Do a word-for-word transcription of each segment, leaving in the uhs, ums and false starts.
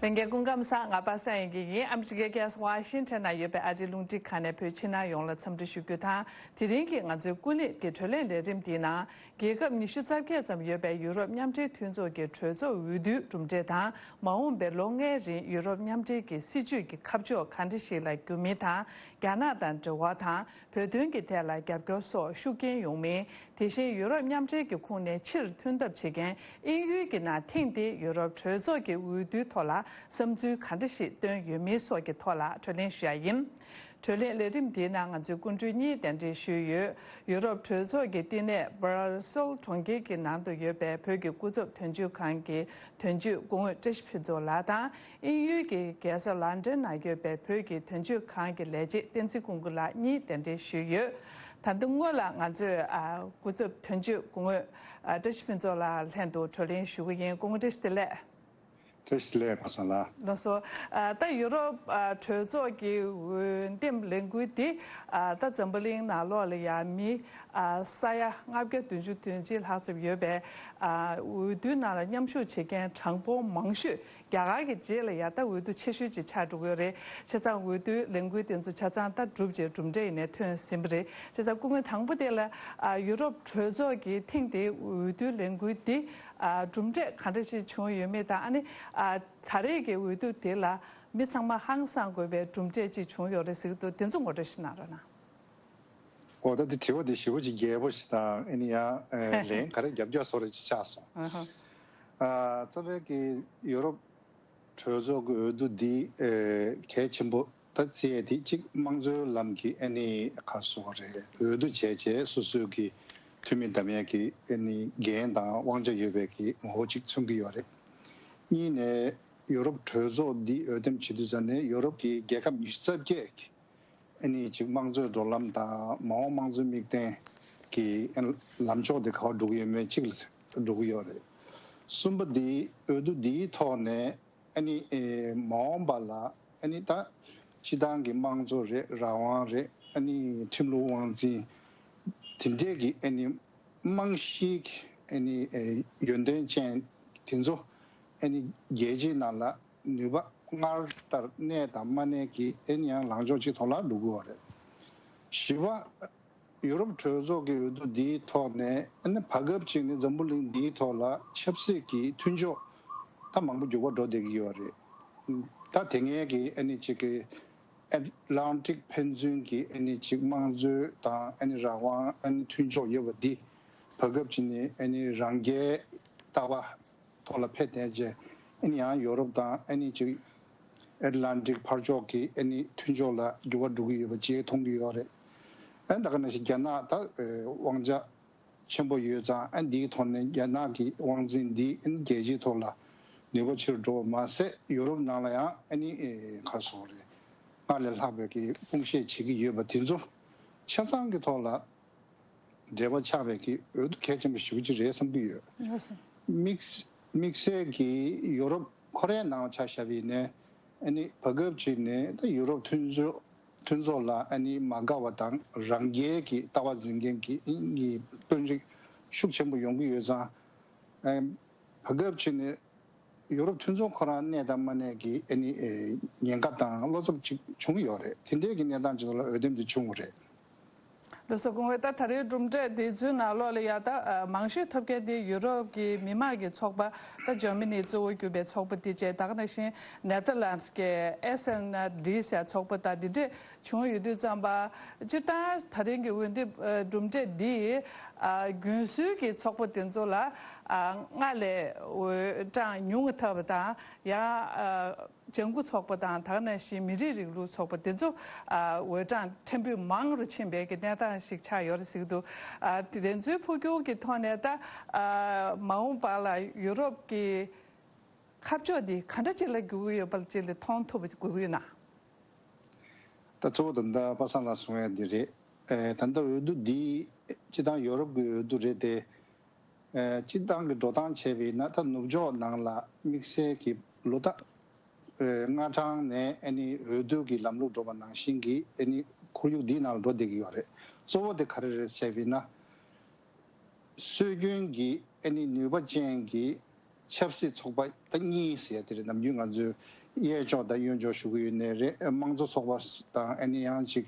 ལྷན་རྒྱས་སྐུ་ཁམས་བཟང་། ང་པ་སངས་དབྱངས་སྐྱིད་ཡིན། ཨ་མི་རི་ཀའི་རྒྱལ་ས་ཝ་ཤིང་ཊོན་ན་ཡོད་པའི་ཨ་རིའི་རླུང་འཕྲིན་ཁང་ནས་བོད་ཕྱི་ནང་ཡོངས་ལ་འཚམས་འདྲི་ཞུ་རྒྱུ་དང་། དེ་རིང་གི་ང་ཚོའི་ཀུན་གླེང་གི་བགྲོ་གླེང་ལས་རིམ་འདིའི་ནང་། རྒྱལ་ཁབ་ཉི་ཤུ་རྩ་བརྒྱད་ཙམ་ཡོད་པའི་ཡུ་རོབ་མཉམ་འབྲེལ་མཐུན་ཚོགས་ཀྱི་གྲོས་ཚོགས་འོས་བསྡུའི་གྲུབ་འབྲས་དང་། མ་འོངས་པའི་ལོ་ལྔའི་རིང་ཡུ་རོབ་མཉམ་འབྲེལ་གྱི་སྲིད་བྱུས་ཀྱི་ཁ་ཕྱོགས་ག་འདྲ་ཞིག་ལ་འགྱུར་མིན་དང་། རྒྱ་ནག་དང་འབྲེལ་བ་དང་། བོད་དོན་གྱི་ཐད་ལ་རྒྱབ་སྐྱོར་སོགས་ཤུགས་རྐྱེན་ཡོང་མིན། དེ་བཞིན་ཡུ་རོབ་མཉམ་འབྲེལ་གྱི་ཁོངས་ནས་ཕྱིར་ཐོན་ཐབས་བྱེད་མཁན་དབྱིན་ཡུལ་གྱི་ནང་ཐེངས་འདིའི་ཡུ་རོབ་གྲོས་ཚོགས་ཀྱི་འོས་བསྡུའི་ཐོག་ལ་བསམ་ཚུལ་ག་འདྲ་ཞིག་བཏོན་ཡོད་མིན་སོགས་ཀྱི་ཐོག་ལ་བགྲོ་གླེང་ཞུ་ཡ་ཡིན། བགྲོ་གླེང་ལས་རིམ་འདིའི་ནང་ང་ཚོའི་སྐུ་མགྲོན་གཉིས་གདན་འདྲེན་ཞུས་ཡོད། ཡུ་རོབ་གྲོས་ཚོགས་ཀྱི་བསྟི་གནས་སྦར་སིལ་གྲོང་ཁྱེར་གྱི་ནང་དུ་ཡོད་པའི་བོད་ཀྱི་སྐུ་ཚབ་དོན་གཅོད་ཁང་གི་དོན་གཅོད་སྐུ་ངོ་བཀྲ་ཤིས་ཕུན་ཚོགས་ལགས་དང་། དབྱིན་ཡུལ་གྱི་རྒྱལ་ས་ལན་ཌན་ན་ཡོད་པའི་བོད་ཀྱི་དོན་གཅོད་ཁང་གི་ལས་བྱེད་བསྟན་འཛིན་ཀུན་དགའ་ལགས་གཉིས་གདན་འདྲེན་ཞུས་ཡོད། ད་ལྟ་སྔོན་ལ་ང་ཚོས་ཨ་སྐུ་ཚབ་དོན་གཅོད་སྐུ་ངོ་ཨ་བཀྲ་ཤིས་ཕུན་ཚོགས་ལགས་ལྷན་དུ་བགྲོ་གླེང་ཞུ་གི་ཡིན། སྐུ་ངོ་བཀྲ་ཤིས་བདེ་ལེགས། བཀྲ་ཤིས་བདེ་ལེགས་པ་སངས་ལགས། ལགས་སོ། ཨ་ད་ཡུ་རོབ་ཨ་གྲོས་ཚོགས་ཀྱི་འོས་འདེམས་ལས་འགུལ་འདི་ཨ་ད་འཛམ་བུ་གླིང་ནང་ལོགས་ལ་ཡ་མི་ཨ་ས་ཡ་ལྔ་བརྒྱ་བདུན་ཅུ་དོན་གཅིག་ལྷག་ཙམ་ཡོད་པའི་ཨ་འོས་བསྡུའི་ནང་ལ་མཉམ་ཞུགས་བྱེད་མཁན་གྲངས་འབོར་མང་ཤོས། རྒྱ་གར་གྱི་རྗེས་ལ་ཡ་ད་འོས་བསྡུ་ཆེ་ཤོས་ཅིག་ཆགས་འགྲོ་གི་ཡོད་རེད། བྱས་ཙང་འོས་བསྡུའི་ལས་འགུལ་དེ་ཚོ་ཆ་ཚང་ད་གྲུབ་རྗེས་གྲུབ་འབྲས་ཡིན་ནའི་ཐོན་ཟིན་པ་རེད། བྱས་ཙང་སྐུ་ངོ་དང་པོ་དེ་ལ་ཨ་ཡུ་རོབ་གྲོས་ཚོགས་ཀྱི་ཐེངས་དེའི་འོས་བསྡུའི་ལས་འགུལ་འདི་ཨ་གྲུབ་འབྲས་ག་འདྲ་ཞིག་བྱུང་ཡོད་མེད་དང་། ཨ་ནི་ཨ་ད་རེས་ཀྱི་འོས་བསྡུ་དེ་ལ་མི་ཚང་མ་ཧང་སང་དགོས་པའི་གྲུབ་འབྲས་ཅིག་བྱུང་ཡོད་རེད་ཟེར་གྱི་འདུག་དེ་ཚོ་ངོ་སྤྲོད་ཞིག་གནང་རོགས་གནང་། ཨོ་ད་དེ་དྲི་བ་དེ་ཞེ་པོ་ཅིག་རྒྱས་པོ་ཞིག་དང་། ཨ་ནི་ཡང་ཨ་ལན་ག་རེ་རྒྱབ་རྒྱག་བཟོ་འདྲ་ཅིག་ཆགས་སོང་། ཨ་ཧ། ཨ་རྩ་བའི་གི་ཡུ་རོབ་གྲོས་ཚོགས་ཀྱི་འོས་བསྡུ་འདི་ཨ་གལ་ཆེན་པོ་ད་བརྩི་ཡས་དེ་གཅིག་དམངས་གཙོའི་ལམ་གྱི་ཨ་ནི་ག་རེ་ཟེར་དགོས་རེད། འོས་བསྡུ་བྱས་བྱས་སོ་སོའི་གི་འཐུས་མི་བདམས་ཡས་ཀྱི་ཨ་ནི་འགན་དང་དབང་ཆ་ཡོད་པའི་གི་ངོ་བོ་ཅིག་མཚོན་གྱི་ཡོད་རེད། གཉིས་ནས་ཡུ་རོབ་གྲོས་ཚོགས་འདི་འོས་འདེམས་བྱེད་དུས་ཙམ་ནས་ཡུ་རོབ་ཀྱི་རྒྱལ་ཁབ་ཉི་ཤུ་རྩ་བརྒྱད་ཀྱི་ཨ་ནི་ཅིག་དམངས་གཙོའི་འགྲོ་ལམ་དང་མ་འོངས་དམངས་གཙོའི་དམིགས་རྟེན་གྱི་ཨ་ནི་ལམ་ཕྱོགས་དེ་ག་པར་འགྲོ་གི་ཡོད་མེད་ཅིག་ལ་འགྲོ་གི་ཡོད་རེད། གསུམ་པ་འདི་འོས་བསྡུ་འདིའི་ཐོག་ནས་ཨ་ནི་ཨེ་མ་འོངས་པ་ལ་ཨ་ནི་ད་སྤྱི་བཏང་གི་དམངས་གཙོ་རེད། རང་དབང་རེད། ཨ་ནི་ཁྲིམས་ལུགས་དབང་འཛིན་དེ་འདྲས་ཀྱི་ཨ་ནི་རྨང་གཞིའི་ཨ་ནི་ཨེ་ཡོན་ཏན་ཅན་དེ་ཚོ་ཨ་ནི་རྒྱལ་སྤྱིའི་ནང་ལ་ནུས་པ་སྔར་ལྟར་གནས་དང་མ་གནས་ཀྱི་ཨ་ནི་ཡང་ལངས་ཕྱོགས་གཅིག་ཐོག་ལ་འགྲོ་གི་ཡོད་རེད། བཞི་པ། ཡུ་རོབ་གྲོས་ཚོགས་ཀྱི་འོས་བསྡུ་འདིའི་ཐོག་ནས་ཨ་ནི་བར་སྐབས་ཅིག་ནས་འཛམ་བུ་གླིང་འདིའི་ཐོག་ལ་ཆབ་སྲིད་ཀྱི་མཐུན་ཕྱོགས་ད་མང་པོ་འགྱུར་བ་འགྲོ་བསྡད་ཀྱི་ཡོད་རེད། ད་དེ་སྔའི་གི་ཨ་ནི་ཅིག་གི་ཨེཊ་ལན་ཊིག་ཕན་ཚུན་གྱི་ཨ་ནི་ཅིག་དམངས་གཙོ་དང་ཨ་ནི་རང་དབང་ཨ་ནི་མཐུན་ཕྱོགས་ཡོད་པ་འདི་བར་སྐབས་ཅིག་ནས་ཨ་ནི་རང་རྒྱལ་ལྟ་བ་ཐོག་ལ་ཕེབས་བསྡད་རྗེས་ཨ་ནི་ཡང་ཡོ་རོབ་དང་ཨ་ནི་ཅིག་ཨེཊ་ལན་ཊིག་ཕར་ཕྱོགས་ཀྱི་ཨ་ནི་མཐུན་ཕྱོགས་ལ་འགྱུར་བ་འགྲོ་གི་ཡོད་པ་ཅིག་མཐོང་གི་ཡོད་རེད། ཨ་ནི་ད་ག་ནང་བཞིན་རྒྱ་ནག་ད་དབང་ཆ་ཆེན་པོ་ཡོད་ཙང་ཨ་ནི་འདིའི་ཐོག་ནས་རྒྱ་ནག་གི་དབང་འཛིན་འདིས་ཨ་ནི་རྒྱལ་སྤྱིའི་ཐོག་ལ་ནུས་པ་ཆེ་རུ་འགྲོ་བ་མ་ཟད་ཡོ་རོབ་ནང་ལ་ཡང་ཨ་ནི་ག་རེ་ཟེར་དགོས་རེད། སྔར་ལས་ལྷག་པའི་གི་དཔུང་ཤེད་བྱེད་ཀྱི་ཡོད་པ་དེ་ཚོ་ཆ་ཚང་གི་ཐོག་ལ་འབྲེལ་བ་ཆགས་པའི་གི་འོས་བསྡུ་གལ་ཆེན་པོ་ཞེ་པོ་ཅིག་རེད་བསམ་གྱི་ཡོད། ལགས་སོ། དམིགས་དམིགས་བསལ་གྱི་ཡོ་རོབ་ཁོ་རའི་ནང་ཆ་བཞག་པ་ཡིན་ན་ཨ་ནི་བར་སྐབས་ཅིག་ནས་ད་ཡུ་རོབ་མཐུན་ཚོགས་མཐུན་ཚོགས་ལ་ཨ་ནི་མ་དགའ་བ་དང་རང་རྒྱལ་གྱི་ལྟ་བ་འཛིན་མཁན་གྱི་ཨ་ནི་དཔོན་རིགས་ཤུགས་ཆེན་པོ་ཡོང་གི་ཡོད་ཙང་ཨ་བར་སྐབས་ཅིག་ནས། ཡུ་རོབ་མཐུན་ཚོགས་ཁོ་རང་གནས་དང་མ་གནས་ཀྱི་ཨ་ནི་ཨེ་ཉེན་ཁ་དང་བློ་འཚབ་ཅིག་བྱུང་ཡོད་རེད། དེ་འདྲའི་གི་གནས་སྟངས་ཅིག་ལ་འོས་འདེམས་དེ་བྱུང་བ་རེད། ལགས་སོ། སྐུ་ངོ། ད་ད་རེས་གྲུབ་འབྲས་འདི་ཚོའི་ནང་ལོགས་ལ་ཡ་ད་ཨ་མང་ཤོས་ཐོབ་མཁན་དེ་ཡུ་རོབ་ཀྱི་མི་དམངས་ཀྱི་ཚོགས་པ། ད་འཇར་མ་ནི་གཙོ་བོ་གྱུར་པའི་ཚོགས་པ་དེ་བཅས། ད་ག་ནང་བཞིན་ནེ་ཐར་ལན་ཌི་ཀྱི་ཨེས་ཨེན་ཌི་ཟེར་ཚོགས་པ་དང་འདི་འདྲས་བྱུང་ཡོད་དུས་ཙམ་པ། སྤྱིར་བཏང་ད་རིང་གི་འོས་འདེམས་ཨ་གྲུབ་འབྲས་འདི་ཨ་རྒྱུན་སྲོལ་གྱི་ཚོགས་པ་དེ་ཚོ་ལ་ཨ་སྔར་ལས་འོས་གྲངས་ཉུང་བ་ཐོབ་པ་དང་། ཡང་ཨ་ལྗང་ཁུ་ཚོགས་པ་དང་། ད་ག་ནང་བཞིན་མི་རིགས་རིང་ལུགས་ཚོགས་པ་དེ་ཚོ་ཨ་འོས་གྲངས་ཕྲན་བུ་མང་རུ་ཕྱིན་པའི་གི་གནས་སྟངས་ཤིག་ཆགས་ཡོད་རེད་ཟེར་གྱི་འདུག་ཨ་དེ་ཚོའི་འཕོ་འགྱུར་གྱི་ཐོག་ནས་ད་ཨ་མ་འོངས་པ་ལ་ཡུ་རོབ་ཀྱི་ཁ་ཕྱོགས་འདི་ག་འདྲ་ཅིག་ལ་འགྱུར་གྱི་ཡོད་པ་ཅིག་ལ་མཐོང་ཐུབ་པ་དགོས་ཀྱི་ཡོད་ན། ད་གཙོ་བོ་ད་ལྟ་པ་སངས་ལགས་གསུང་ཡ་འདི་རེད། ཨེ་ད་ལྟ་འོས་བསྡུ་འདི་སྤྱིར་བཏང་ཡོ་རོབ་ཀྱི་འོས་བསྡུ་རེད་དེ། ཨེ་སྤྱིར་བཏང་གི་འགྲོ་སྟངས་བྱས་པ་ཡིན་ན་ད་ནུབ་ཕྱོགས་ནང་ལ་དམིགས་བསལ་གྱི་ལོ་ད་ཨེ་སྔ་གྲངས་ནས་ཨ་ནི་འོས་བསྡུ་གི་ལམ་ལུགས་འགྲོ་བ་ནང་བཞིན་གྱི་ཨ་ནི་ཁོར་ཡུག་འདིའི་ནང་ལ་འགྲོ་བསྡད་ཀྱི་ཡོད་རེད། གཙོ་བོ་དེ་ག་རེ་རེད་བྱས་པ་ཡིན་ན། སྲོལ་རྒྱུན་གྱི་ཨ་ནི་ནུས་པ་ཅན་གྱི་ ཆབ་སྲིད་ཚོགས་པ་ད་གཉིས་ཟེར་ཡ་དེ་རེད། ནམ་རྒྱུན་ང་ཚོས་གཡས་ཕྱོགས་དང་གཡོན་ཕྱོགས་ཞུ་གི་ཡོད་ནའི་རེད། དམངས་གཙོ་ཚོགས་པ་དང་ཨ་ནི་ཡང་ཅིག་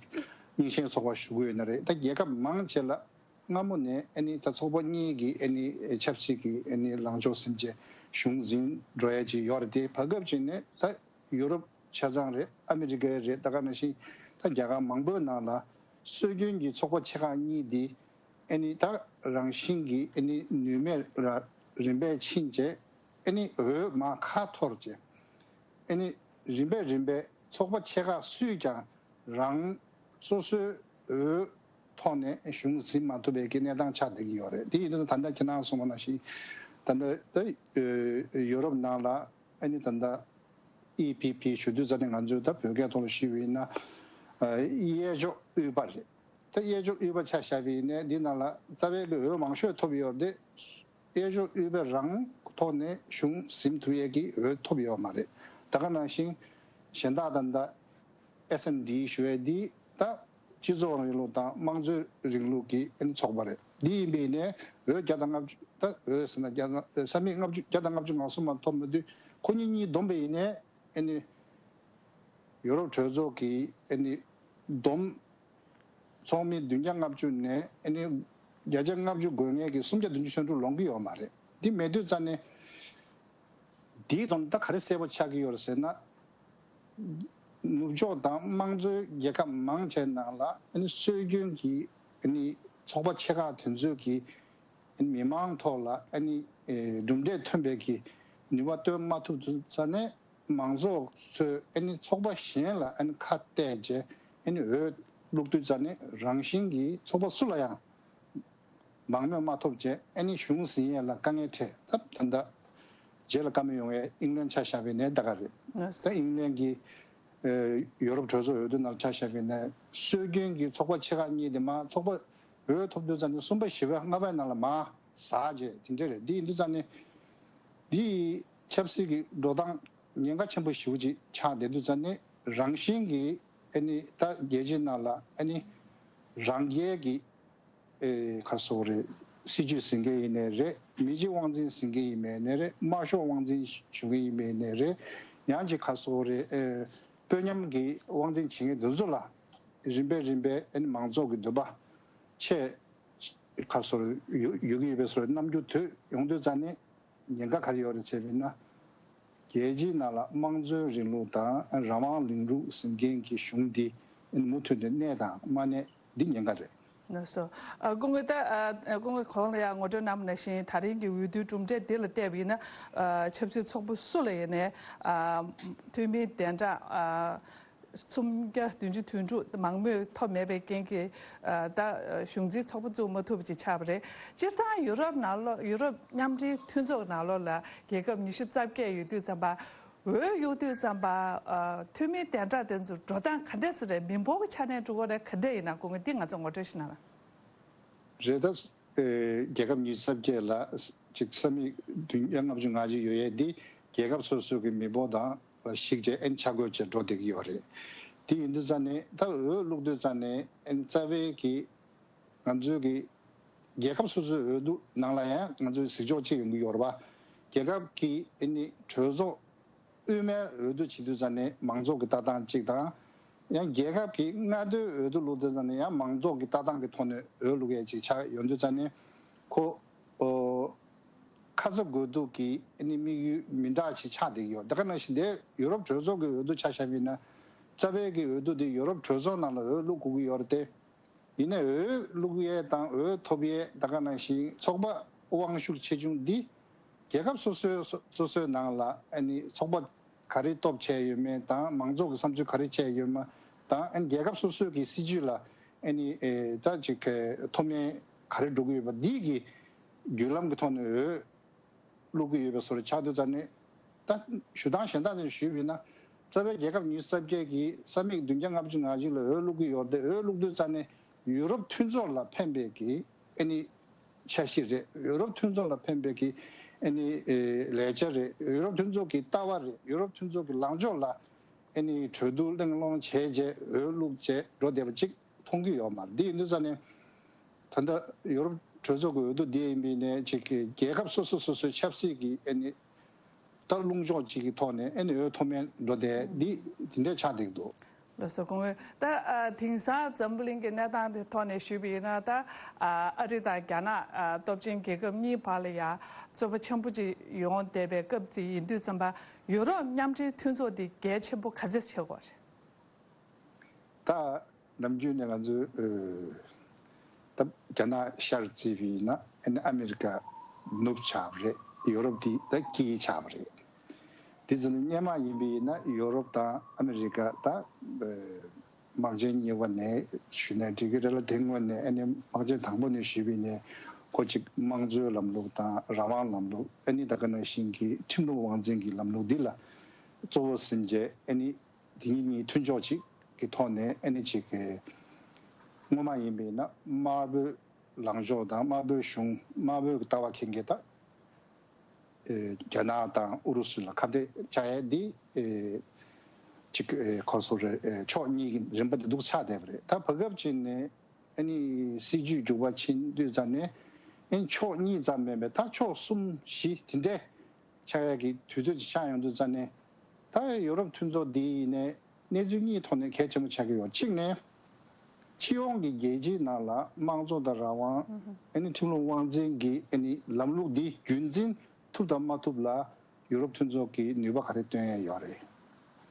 རྙིང་ཞེན་ཚོགས་པ་ཞུ་གི་ཡོད་ནའི་རེད། ད་རྒྱལ་ཁབ་མང་ཆེ་ལ་སྔ་མོ་ནས་ཨ་ནི་ད་ཚོགས་པ་གཉིས་ཀྱི་ཨ་ནི་ཆབ་སྲིད་ཀྱི་ཨ་ནི་ལངས་ཕྱོགས་ཟིན་བྱས་གཞུང་འཛིན་འགྲོ་ཡ་ཅིག་ཡོད་རེད་དེ། བར་སྐབས་ཅིག་ནས་ད་ཡུ་རོབ་ཆ་ཚང་རེད། ཨ་མི་རི་ཀའི་རེད། ད་ག་ནང་བཞིན་ད་རྒྱ་གར་མང་པོའི་ནང་ལ་སྲོལ་རྒྱུན་གྱི་ཚོགས་པ་ཆེ་ཁག་གཉིས་འདི་ཨ་ནི་ད་རང་བཞིན་གྱིས་ཨ་ནི་ནུས་མེད་ར་རིམ་པས་ཕྱིན་བྱས་ཨ་ནི་འོས་མར་ཁ་འཐོར་བྱས། ཨ་ནི་རིམ་པས་རིམ་པས་ཚོགས་པ་ཆེ་ཁག་སུས་ཀྱང་རང་སོ་སོའི་འོས་ཐོག་ནས་གཞུང་འཛིན་མ་ཐུབ་པའི་གི་གནས་སྟངས་ཆགས་བསྡད་ཀྱི་ཡོད་རེད། དེ་ཡིན་དུས་ད་ལྟ་ཁྱེད་རང་གསུངས་པ་ནང་བཞིན་ད་ལྟ་ད་ཡུ་རོབ་ནང་ལ་ཨ་ནི་ད་ལྟ་ཨི་པི་པི་ཞུ་དུས་ཙ་ནས་ང་ཚོས་ད་བོད་སྐད་ཐོག་ལ་ཞུས་པ་ཡིན་ན་གཡས་ཕྱོགས་དབུས་པ་རེད། ད་གཡས་ཕྱོགས་དབུས་པ་ཆ་བཞག་པ་ཡིན་ནའི་འདི་ནང་ལ་རྩ་བའི་གི་འོས་མང་ཤོས་ཐོབ་ཡོད་རེད་དེ། གཡས་ཕྱོགས་དབུས་པའི་རང་ཐོག་ནས་གཞུང་ཟིན་ཐུབ་ཡས་ཀྱི་འོས་ཐོབ་ཡོད་མ་རེད། ད་ག་ནང་བཞིན་གཞན་དག་ད་ལྟ་ཨེས་ཨེན་ཌི་ཞུ་ཡས་འདི་ད་སྤྱི་ཚོགས་རིང་ལུགས་དང་དམངས་གཙོའི་རིང་ལུགས་ཀྱི་ཨ་ནི་ཚོགས་པ་རེད། འདི་ཡིན་པ་ཡིན་ནའི་འོས་བརྒྱ་དང་ལྔ་བཅུ་ད་འོས་ཟེར་ན་བརྒྱ་དང་ས་མིག་ལྔ་བཅུ་བརྒྱ་དང་ལྔ་བཅུ་ང་གསུམ་མ་ཐོབ་མི་དུས་ཁོ་གཉིས་གཉིས་བསྡོམས་པ་ཡིན་ནའི་ཨ་ནི་ཡུ་རོབ་གྲོས་ཚོགས་ཀྱི་ཨ་ནི་བསྡོམས་ཚོགས་མི་བདུན་བརྒྱ་ལྔ་བཅུ་ནས་ཨ་ནི་བརྒྱ་ཆ་ལྔ་བཅུ་དགོས་ངེས་ཀྱི་སུམ་བརྒྱ་བདུན་ཅུ་སོ་དྲུག་ལོངས་ཀྱི་ཡོད་མ་རེད། འདི་མེད་དུས་ཙ་ནས་འདིའི་དོན་ད་ག་རེ་གསལ་པོ་ཆགས་ཀྱི་ཡོད་རེད་ཟེར་ན། ནུབ་ཕྱོགས་དང་དམངས་གཙོའི་རྒྱལ་ཁབ་མང་ཆེ་ནང་ལ་ཨ་ནི་སྲོལ་རྒྱུན་གྱི་ཨ་ནི་ཚོགས་པ་ཆེ་ཁག་དེ་ཚོས་ཀྱི་ཨ་ནི་མི་མང་ཐོག་ལ་ཨ་ནི་ཨེ་གྲུབ་འབྲས་ཐོན་པའི་གི་ནུས་པ་བཏོན་མ་ཐུབ་དུས་ཙ་ནས། མང་ཚོགས་ཚོས་ཨ་ནི་ཚོགས་པ་གཞན་ལ་ཨ་ནི་ཁ་གཏད་བྱས་ཨ་ནི་འོས་བླུགས་དུས་ཙ་ནས་རང་བཞིན་གྱིས་ཚོགས་པ་སུ་ལ་ཡང་མང་མོས་མ་ཐོབ་བྱས་ཨ་ནི་གཞུང་ཟིན་ཡས་ལ་དཀའ་ངལ་འཕྲད། ད་ད་ལྟ་རྗེས་ལ་བཀའ་མོལ་ཡོང་ཡས་ཨིང་ལན་ཆ་བཞག་པ་ཡིན་ནའི་ད་ག་རེད། ད་ཨིང་ལན་གྱི་ཨ་ཡུ་རོབ་གྲོས་ཚོགས་འོས་བསྡུ་ནང་ཆ་བཞག་པ་ཡིན་ནའི་སྲོལ་རྒྱུན་གྱི་ཚོགས་པ་ཆེ་ཁག་གཉིས་དེ་མ་ཚོགས་པ་འོས་ཐོབ་དུས་ཙ་ནས་གསུམ་པ་བཞི་པ་ལྔ་པའི་ནང་ལ་མར་ཟག་བྱས་དེ་འདྲ་རེད། འདི་ཡིན་དུས་ཙ་ནས་འདི་ཆབ་སྲིད་ཀྱི་འགྲོ་སྟངས་ཉེན་ཁ་ཆེན་པོ་ཞེ་པོ་ཅིག་ཆགས་བསྡད་དུས་ཙ་ནས་རང་བཞིན་གྱིས་ཨ་ནི་ད་རྒྱལ་སྤྱིའི་ནང་ལ་ཨ་ནི་རང་རྒྱལ་གྱི་ཨེ་ག་རེ་ཟེར་དགོས་རེད། སྲིད་ཇུས་ཟིན་མཁན་ཡིན་ནའི་རེད། མི་གཅིག་དབང་འཛིན་ཟིན་མཁན་ཡིན་པ་ཡིན་ནའི་རེད། དམར་ཤོག་དབང་འཛིན་ཞུ་མཁན་ཡིན་པ་ཡིན་ནའི་རེད། ཡང་ཅིག་ག་རེ་ཟེར་དགོས་རེད། ཨེ་དཔོན་ཉམས་ཀྱི་དབང་འཛིན་བྱེད་མཁན་དེ་ཚོ་ལ་རིམ་པས་རིམ་པས་ཨ་ནི་མང་ཚོགས་ཀྱི་འདོད་པ་ཆེ་ག་རེ་ཟེར་དགོས་རེད། ཡོད་ཡོད་ཀྱི་ཡོད་པའི་བཟོ་འདྲ་རྣམ་འགྱུར་དེ་ཡོང་དུས་ཙ་ནས། ཉེན་ཁ་ག་རེ་ཡོད་རེད་ཟེར་བ་ཡིན་ན། རྒྱལ་སྤྱིའི་ནང་ལ་དམངས་གཙོའི་རིང་ལུགས་དང་རང་དབང་ལིང་རུ་ཟིན་མཁན་གྱི་གཞུང་འདི་མུ་མཐུད་ནས་གནས་དང་མ་གནས་འདི་ཉེན་ཁ་རེད། ལགས་སོ། ཨ་སྐུ་ངོ་ད་ཨ་སྐུ་ངོ་གོང་ལ་ཡང་ངོ་སྤྲོད་གནང་བ་ནང་བཞིན་ད་རིང་གི་འོས་བསྡུའི་གྲུབ་འབྲས་འདི་ལ་བལྟས་པ་ཡིན་ན་ཨ་ཆབ་སྲིད་ཚོགས་པ་སུ་ལ་ཡིན་ནའི་ཨ་འཐུས་མི་གདན་གྲངས་ཨ། སུམ་བརྒྱ་བདུན་ཅུ་དོན་དྲུག་མང་མོས་ཐོབ་མེད་པའི་རྐྱེན་གྱིས་ཨ་ད་གཞུང་འཛིན་ཚོགས་པ་བཙུགས་མ་ཐུབ་པ་ཅིག་ཆགས་པ་རེད། སྤྱིར་བཏང་ཡུ་རོབ་ནང་ལོགས་ཡུ་རོབ་མཉམ་འབྲེལ་མཐུན་ཚོགས་ནང་ལོགས་ལ་རྒྱལ་ཁབ་ཉི་ཤུ་རྩ་བརྒྱད་ཡོད་དུས་ཙམ་པ་འོས་གཡུག་དུས་ཙམ་པ་ཨ་འཐུས་མི་གདན་དྲངས་དེ་ཚོ་འགྲོ་སྟངས་ག་འདྲས་སེ་རེད། མི་འབོར་གྱི་ཆ་ནས་འགྲོ་གི་རེད་ག་འདྲས་ཡིན་ན་སྐུ་ངོ་འདི་ང་ཚོ་ངོ་སྤྲོད་ཞིག་གནང་ན། རེད་ད། ཨེ་རྒྱལ་ཁབ་ཉི་ཤུ་རྩ་བརྒྱད་ལ་ཅིག་ས་མིག་བདུན་བརྒྱ་ལྔ་བཅུ་ང་གཅིག་ཡོད་ཡས་འདི་རྒྱལ་ཁབ་སོ་སོའི་གི་མི་འབོར་དང་གཞིགས་བྱས་ཨན་ཆ་བགོས་བྱས་འགྲོ་བསྡད་ཀྱི་ཡོད་རེད། དེ་ཡིན་དུས་ཙ་ནས་ད་འོས་བླུགས་དུས་ཙ་ནས་ཨན་རྩ་བའི་གི་ང་ཚོའི་གི་རྒྱལ་ཁབ་སོ་སོའི་འོས་བསྡུ་ནང་ལ་ཡང་ང་ཚོའི་གཟིགས་ཕྱོགས་གཅིག་ཡོང་གི་ཡོད་རེད་པ། རྒྱལ་ཁབ་ཀྱི་ཨ་ནི་གྲོས་ཚོགས་དབུ་མའི་འོས་བསྡུ་བྱེད་དུས་ཙ་ནས་མང་ཚོགས་ཀྱི་ལྟ་སྟངས་གཅིག་དང་། ཡང་རྒྱལ་ཁབ་ཀྱི་མངའ་སྡེའི་འོས་བསྡུ་བླུགས་དུས་ཙ་ནས་ཡང་མང་ཚོགས་ཀྱི་ལྟ་སྟངས་ཀྱི་ཐོག་ནས་འོས་བླུགས་ཡས་ཅིག་ཆགས་ཡོང་དུས་ཙ་ནས་ཁོ་ཨོ་ཁ་ཚ་དགོས་གཏུགས་ཀྱི་ཨ་ནི་དམིགས་ཡུལ་མི་འདྲ་ཞིག་ཆགས་བསྡད་ཀྱི་ཡོད། དེ་ག་ནང་བཞིན་དེ་ཡུ་རོབ་གྲོས་ཚོགས་ཀྱི་འོས་བསྡུ་ཆ་བཞག་པ་ཡིན་ན་རྩ་བའི་གི་འོས་བསྡུ་དེ་ཡུ་རོབ་གྲོས་ཚོགས་ནང་ལ་འོས་བླུགས་དགོས་ཀྱི་ཡོད་རེད་དེ། ཡིན་ནའི་འོས་བླུག་ཡས་དང་འོས་ཐོབ་ཡས་ད་ག་ནང་བཞིན་ཚོགས་པ་དབང་ཤུགས་ཆེ་ཆུང་འདི་རྒྱལ་ཁབ་སོ་སོའི་སོ་སོ་སོའི་ནང་ལ་ཨ་ནི་ཚོགས་པ་ག་རེ་སྟོབས་ཆེ་ཡོད་མེད་དང་མང་ཚོགས་ཀྱི་བསམ་ཚུལ་ག་རེ་ཆེ་ཡོད་མེད་དང་ཨ་ནི་རྒྱལ་ཁབ་སོ་སོའི་གི་སྲིད་ཇུས་ལ་ཨ་ནི་ཨེ་ད་ཅིག་གི་མཐོ་དམན་ག་རེ་འགྲོ་གི་ཡོད་པ་འདི་གི་བརྒྱུད་ལམ་གྱི་ཐོག་ནས་འོས་བླུག་གི་ཡོད་པའི་བཟོ་འདྲ་ཆགས་དུས་ཙ་ནས། ད་ཞུ་སྟངས་གཞན་དག་ཅིག་ཞུས་པ་ཡིན་ན། རྩ་བའི་རྒྱལ་ཁབ་ཉི་ཤུ་རྩ་བརྒྱད་ཀྱིས་ས་མིག་བདུན་བརྒྱ་ལྔ་བཅུ་ང་གཅིག་ལ་འོས་བླུག་གི་ཡོད་རེད་དེ། འོས་བླུག་དུས་ཙ་ནས་ཡུ་རོབ་མཐུན་ཚོགས་ལ་ཕན་པའི་གི་ཨ་ནི་འཆར་གཞི་རེད། ཡུ་རོབ་མཐུན་ཚོགས་ལ་ཕན་པའི་གི་ཨ་ནི་ཨེ་ལས་འཆར་རེད། ཡུ་རོབ་མཐུན་ཚོགས་ཀྱི་ལྟ་བ་རེད། ཡུ་རོབ་མཐུན་ཚོགས་ཀྱི་ལངས་ཕྱོགས་ལ་ཨ་ནི་གྲོས་བསྡུར་གླེང་སློང་བྱས་རྗེས་འོས་བླུག་བྱས་འགྲོ་བསྡད་པ་ཅིག་མཐོང་གི་ཡོད་མ་རེད། འདི་ཡིན་དུས་ཙ་ནས་ད་ལྟ་ཡུ་རོབ་ གྲོས་ཚོགས་ཀྱི་འོས་བསྡུ་འདི་ཡིན་པའི་ནས་ཅིག་གི་རྒྱལ་ཁབ་སོ་སོ་སོ་སོའི་ཆབ་སྲིད་ཀྱི་ཨ་ནི་ལྟར་ལྷུང་ཕྱོགས་ཅིག་གི་ཐོག་ནས་ཨ་ནི་འོས་ཐོབ་མེད་འགྲོ་བསྡད་འདི་དེ་འདྲའི་ཆགས་བསྡད་འདུག་ལགས་སོ། སྐུ་ངོ། ད་ཨ་དེང་སང་འཛམ་བུ་གླིང་གི་གནས་སྟངས་དེ་ཐོག་ནས་ཞུས་པ་ཡིན་ན། ད་ཨ་ཨ་རི་དང་རྒྱ་ནག་ཨ་སྟོབས་ཆེན་རྒྱལ་ཁབ་གཉིས་བར་ལ་ཡ་རྩོད་པ་ཆེན་པོ་ཅིག་ཡོང་བསྡད་པའི་སྐབས་ཅིག་ཡིན་དུས་ཙམ་པ། ཡུ་རོབ་མཉམ་འབྲེལ་མཐུན་ཚོགས་འདི་གལ་ཆེན་པོ་ག་ཚོད་ཆགས་ཀྱི་ཡོད་རེད། ད་ནམ་རྒྱུན་ནས་ང་ཚོས་ཨ་ད་རྒྱ་ནག་ཤར་བརྩིས་པ་ཡིན་ན་ཨ་ནི་ཨ་མི་རི་ཀ་ནུབ་ཆགས་པ་རེད། ཡུ་རོབ་འདི་ད་དཀྱིལ་ཆགས་པ་རེད། དེ་ཚོ་ནི་སྔོན་མ་ཡིན་པ་ཡིན་ན་ཡུ་རོབ་དང་ཨ་མི་རི་ཀ་ད་ཨ་དམག་ཆེན་གཉིས་པ་ནས་ཞུས་ན་འགྲིག་གི་རེད་ལ། དེ་སྔོན་ནས་ཨ་ནི་དམག་ཆེན་དང་པོ་ནས་ཞུས་པ་ཡིན་ནའི་ཁོ་གཅིག་དམངས་གཙོའི་ལམ་ལུགས་དང་རང་དབང་ལམ་ལུགས། ཨ་ནི་ད་ག་ནང་བཞིན་གྱི་ཁྲིམས་ལུགས་དབང་འཛིན་གྱི་ལམ་ལུགས་འདི་ལ་གཙོ་བོ་ཟིན་བྱས་ཨ་ནི་དེ་གཉིས་གཉིས་མཐུན་ཕྱོགས་གཅིག་གི་ཐོག་ནས་ཨ་ནི་གཅིག་གི་སྔོན་མ་ཡིན་པ་ཡིན་ན་དམར་པོའི་ལངས་ཕྱོགས་དང་དམར་པོའི་གཞུང་དམར་པོའི་ལྟ་བ་འཁྱེར་མཁན་ད་ཨེ་རྒྱ་ནག་དང་ཨུ་རུ་སུ་ལ་ཁ་གཏད་བཅག་ཡས་འདི་ཨེ་གཅིག་ཨེ་ཁོ་སོ་རེ་ཨེ་ཕྱོགས་གཉིས་ཀྱི་རིམ་པ་འདི་འདུག་ཆགས་བསྡད་པ་རེད། ད་བར་སྐབས་ཅིག་ནས་ཨ་ནི་སྲིད་ཇུས་འགྱུར་བ་ཕྱིན་དུས་ཙམ་ནས་ཨ་ནི་ཕྱོགས་གཉིས་ཙམ་མིན་པའི་ད་ཕྱོགས་གསུམ་བཞི་དེ་འདྲའི་ཆགས་ཡག་གི་དུས་ཚོད་ཅིག་ཆགས་ཡོང་དུས་ཙམ་ནས། ད་ཡུ་རོབ་མཐུན་ཚོགས་འདི་ཡིན་ནའི་གནས་ཚུལ་གཉིས་ཐོག་ནས་གལ་ཆེན་པོ་ཆགས་ཀྱི་ཡོད། གཅིག་ནས་སྤྱི་ཡོངས་ཀྱི་རྒྱལ་སྤྱིའི་ནང་ལ་དམངས་གཙོ་དང་རང་དབང་ཨ་ནི་ཁྲིམས་ལུགས་དབང་འཛིན་གྱི་ཨ་ནི་ལམ་ལུགས་འདི་རྒྱུན་འཛིན་ཐུབ་དང་མ་ཐུབ་ལ་ཡུ་རོབ་མཐུན་ཚོགས་ཀྱིས་ནུས་པ་ག་རེ་བཏོན་ཡས་ཡོད་རེད།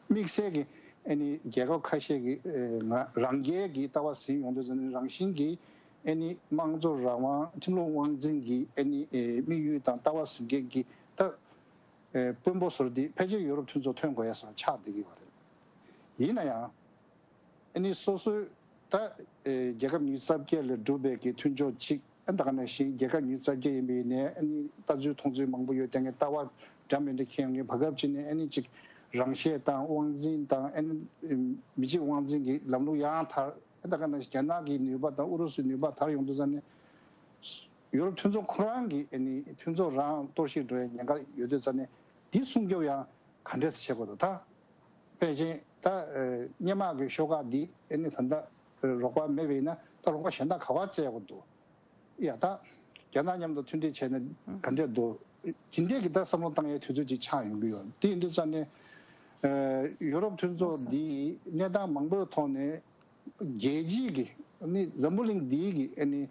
དམིགས་བསལ་གྱི་ཨ་ནི་རྒྱལ་ཁབ་ཁ་ཤས་ཀྱིས་ཨེ་ང་རང་རྒྱལ་གྱི་ལྟ་བ་ཟིན་ཡོང་དུས་ཙམ་ནས་རང་བཞིན་གྱིས་ཨ་ནི་དམངས་གཙོ་རང་དབང་ཁྲིམས་ལུགས་དབང་འཛིན་གྱི་ཨ་ནི་ཨེ་དམིགས་ཡུལ་དང་ལྟ་བ་ཟིན་མཁན་གྱི་ད་ཨེ་དཔོན་པོ་ཟུར་འདི་ཕལ་ཆེར་ཡུ་རོབ་མཐུན་ཚོགས་ཐོན་དགོས་ཡ་ཟུར་ཆགས་བསྡད་ཀྱི་ཡོད་རེད། ཡིན་ན་ཡང་ཨ་ནི་སོ་སོའི་ད་ཨེ་རྒྱལ་ཁབ་ཉི་ཤུ་རྩ་བརྒྱད་ལས་གྲུབ་པའི་གི་མཐུན་ཕྱོགས་གཅིག་ཨ་ད་ག་ནང་བཞིན་རྒྱལ་ཁབ་ཉི་ཤུ་རྩ་བརྒྱད་ཡིན་པ་ཡིན་ནའི་ཨ་ནི་ལྟ་ཚུལ་མཐོང་ཚུལ་མང་པོ་ཡོད། དེ་ངས་ལྟ་བ་འདྲ་མི་འདྲ་འཁྱེར་ཡོང་མཁན་བར་སྐབས་ཅིག་ནས་ཨ་ནི་གཅིག་རང་ཤེད་དང་དབང་འཛིན་དང་ཨ་ནི་མི་གཅིག་དབང་འཛིན་གྱི་ལམ་ལུགས་ཡང་དར། ཨ་ད་ག་ནང་བཞིན་རྒྱ་ནག་གི་ནུས་པ་དང་ཨུ་རུ་སུའི་ནུས་པ་དར་ཡོང་དུས་ཙམ་ནས། ཡུ་རོབ་མཐུན་ཚོགས་ཁོ་རང་གི་ཨ་ནི་མཐུན་ཚོགས་རང་གཏོར་བཤིག་འགྲོ་ཡའི་ཉེན་ཁ་ཡོད་དུས་ཙམ་ནས་འདི་སྲུང་སྐྱོབ་ཡང་ག་འདྲས་སེ་བྱེད་དགོས་འདུག་ད་པེ་ཅིན་ད་ཨ་སྔོན་མ་གི་ཤོག་ཁག་འདི་ཨ་ནི་ད་ལྟ་རོགས་པ་མེད་པ་ཡིན་ན་ད་རོགས་པ་གཞན་དག་ག་པར་བཙལ་དགོས་འདུག་ཡ་ད་རྒྱ་ནག་མཉམ་དུ་མཐུན་སྒྲིལ་བྱས་ན་ག་འདྲས་འདུག་དེ་འདྲས་ཀྱི་ད་བསམ་བློ་བཏང་ཡའི་དུས་ཚོད་ཅིག་ཆགས་ཡོང་གི་ཡོད། དེ་ཡིན་དུས་ཙམ་ནས་ཨ་ཡུ་རོབ་མཐུན་ཚོགས་འདི་གནས་སྟངས་མང་པོའི་ཐོག་ནས། རྒྱལ་སྤྱིའི་གི་ནི་འཛམ་བུ་གླིང་འདིའི་གི་ཨ་ནི་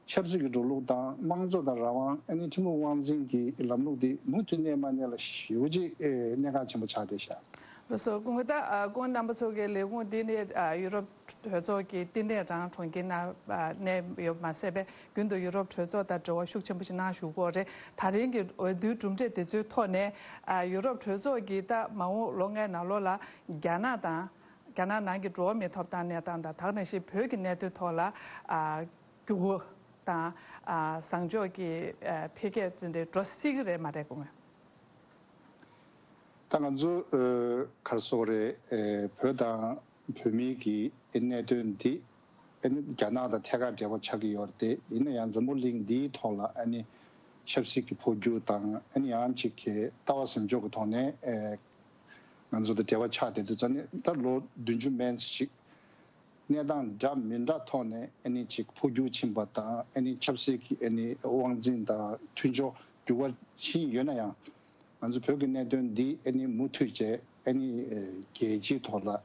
ཆབ་སྲིད་ཀྱི་འགྲོ་ལུགས་དང་དམངས་གཙོ་དང་རང་དབང་ཨ་ནི་ཁྲིམས་ལུགས་དབང་འཛིན་གྱི་ལམ་ལུགས་འདི་མུ་མཐུད་གནས་མ་གནས་ལ་ཞེ་པོ་ཅིག་ཨེ་གནད་འགག་ཆེན་པོ་ཆགས་བསྡད་ཤག་ལགས་སོ། སྐུ་ངོ། ད་ཨ་སྐུ་ངོ་རྣམ་པ་ཚོ་གི་ལས་ཁུངས་འདི་ནི་ཨ་ཡུ་རོབ་གྲོས་ཚོགས་ཀྱི་བསྟི་གནས་རང་གྲོང་ཁྱེར་ནང་ཨ་གནས་ཡོད་མ་ཟད་པའི་རྒྱུན་དུ་ཡུ་རོབ་གྲོས་ཚོགས་དང་འབྲེལ་བ་ཤུགས་ཆེན་པོ་ཞིག་གནང་བཞུགས་ཀྱི་ཡོད་རེད། ད་རིང་གི་འོས་བསྡུའི་གྲུབ་འབྲས་དེ་ཚོའི་ཐོག་ནས་ཨ་ཡུ་རོབ་གྲོས་ཚོགས་ཀྱིས་ད་མ་འོངས་ལོ་ལྔའི་ནང་ལོགས་ལ་རྒྱ་ནག་དང་། རྒྱ་ནག་ནང་གི་འགྲོ་བ་མིའི་ཐོབ་ཐང་གནས་སྟངས་དང་། ད་ག་ནང་བཞིན་བོད་ཀྱི་གནད་དོན་ཐོག་ལ་ཨ་འགྱུར་བ་དང་ཨ་བཟང་ཕྱོགས་ཀྱི་ཨ་འཕེལ་རྒྱས་དེ་འདྲ་འགྲོ་སྲིད་ཀྱི་རེད་མ་རེད། སྐུ་ངོ། ད་ང་ཚོ་ཨ་ག་རེ་ཟེར་དགོས་རེད། ཨ་བོད་དང་བོད་མིའི་གི་གནད་དོན་འདི་ཨ་ནི་རྒྱ་ནག་དང་ཐད་ཀར་འབྲེལ་བ་ཆགས་ཀྱི་ཡོད་རེད། དེ་ཡིན་ན་ཡང་འཛམ་བུ་གླིང་འདིའི་ཐོག་ལ་ཨ་ནི་ཆབ་སྲིད་ཀྱི་འཕོ་འགྱུར་དང་ཨ་ནི་ཡང་ཅིག་གི་ལྟ་བ་ཟིན་ཕྱོགས་ཀྱི་ཐོག་ནས་ཨ། ང་ཚོ་དང་འབྲེལ་བ་ཆགས་བསྡད་དུས་ཙམ་ནས་ད་ལོ་བདུན་ཅུ་མན་ཞིག་གནས་སྟངས་འདྲ་མི་འདྲ་ཐོག་ནས་ཨ་ནི་ཅིག་འཕོ་འགྱུར་ཕྱིན་པ་དང་ཨ་ནི་ཆབ་སྲིད་ཀྱི་ཨ་ནི་དབང་འཛིན་དང་མཐུན་ཕྱོགས་འགྱུར་བ་ཕྱིན་ཡོད་ན་ཡང་། ང་ཚོ་བོད་ཀྱི་གནད་དོན་འདི་ཨ་ནི་མུ་མཐུད་བྱས་ཨ་ནི་རྒྱལ་སྤྱིའི་ཐོག་ལ་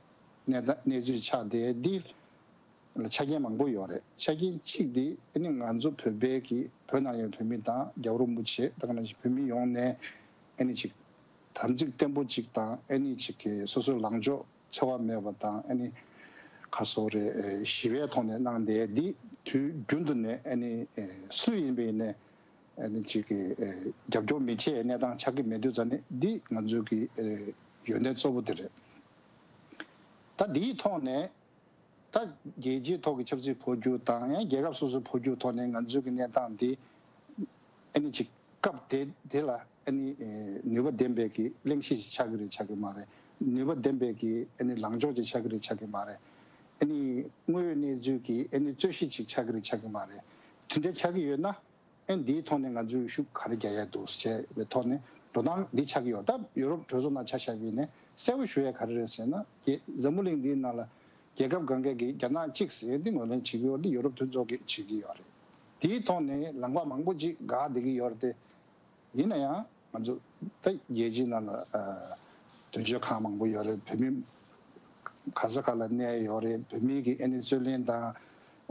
གནས་སྟངས་གནས་ཚུལ་ཆགས་བསྡད་འདི་ལ་ཆ་རྐྱེན་མང་པོ་ཡོད་རེད། ཆ་རྐྱེན་གཅིག་འདི་ཨ་ནི་ང་ཚོ་བོད་པའི་གི་བོད་ནང་ཡོད་བོད་མི་དང་རྒྱལ་བ་རིན་པོ་ཆེ་དང་ནང་བཞིན་བོད་མི་ཡོངས་ནས་ཨ་ནི་ཅིག་དམ་ཚིག་བརྟན་པོ་གཅིག་དང་ཨ་ནི་གཅིག་གི་སོ་སོའི་ལངས་ཕྱོགས་འཆལ་བ་མེད་པ་དང་། ཨ་ནི་ག་རེ་ཟེར་དགོས་རེད། ཞི་བའི་ཐོག་ནས་གནང་བསྡད་འདི་དུས་རྒྱུན་དུ་ནས་ཨ་ནི་སུ་ཡིན་པ་ཡིན་ནའི་ཨ་ནི་གཅིག་གི་རྒྱབ་སྐྱོར་མི་བྱེད་གནས་སྟངས་ཆགས་ཀྱི་མེད་དུས་ཙམ་ནས་འདི་ང་ཚོའི་གི་ཡོན་ཏན་གཙོ་བོ་དེ་རེད། ད་འདིའི་ཐོག་ནས། ད་རྒྱལ་སྤྱིའི་ཐོག་གི་ཆབ་སྲིད་འཕོ་འགྱུར་དང་ཡང་རྒྱལ་ཁབ་སོ་སོའི་འཕོ་འགྱུར་ཐོག་ནས་ང་ཚོའི་གི་གནས་སྟངས་འདི་ཨ་ནི་ཅིག་སྐབས་དེ་དེ་ལ་ཨ་ནི་ནུས་པ་ལྡན་པའི་གི་གླེང་གཞི་ཅིག་ཆགས་ཀྱི་རེད་ཆགས་ཀྱི་མ་རེད། ནུས་པ་ལྡན་པའི་གི་ཨ་ནི་ལངས་ཕྱོགས་ཅིག་ཆགས་ཀྱི་རེད་ཆགས་ཀྱི་མ་རེད། ཨ་ནི་དངོས་ཡོད་གནས་ཚུལ་གྱི་ཨ་ནི་རྩོད་གཞི་ཅིག་ཆགས་ཀྱི་རེད་ཆགས་ཀྱི་མ་རེད། དེ་འདྲ་ཆགས་ཀྱི་ཡོད་ན། ཨ་འདིའི་ཐོག་ནས་ང་ཚོས་ཤུགས་ག་རེ་རྒྱག་ཡ་འདུག་ཟེར་བའི་ཐོག་ནས་འགྲོ་སྟངས་འདི་ཆགས་ཀྱི་ཡོད། ད་ཡུ་རོབ་གྲོས་ཚོགས་ནང་ཆ་བཞག་པ་ཡིན་ནའི་གསལ་པོ་ཞུ་ཡ་ག་རེ་རེད་ཟེར་ན། རྒྱ་འཛམ་བུ་གླིང་འདིའི་ནང་ལ་རྒྱལ་ཁབ་གང་གས་ཀྱིས་རྒྱ་ནག་གཅིག་ཟེར་འདི་ངོས་ལེན་བྱེད་ཀྱི་ཡོད་རེད། ཡུ་རོབ་མཐུན་ཚོགས་ཀྱིས་བྱེད་ཀྱི་ཡོད་རེད། དེའི་ཐོག་ནས་ལངས་པ་མང་པོ་ཅིག་འགག་བསྡད་ཀྱི་ཡོད་རེད་དེ། ཡིན་ན་ཡང་ང་ཚོ་ད་རྒྱལ་སྤྱིའི་ནང་ལ་ཨ་དོན་གཅོད་ཁང་མང་པོ་ཡོད་རེད། བོད་མི་ག་ས་ག་ལ་གནས་ཡོད་རེད། བོད་མི་གི་ཨ་ནི་རྩོད་ལེན་དང་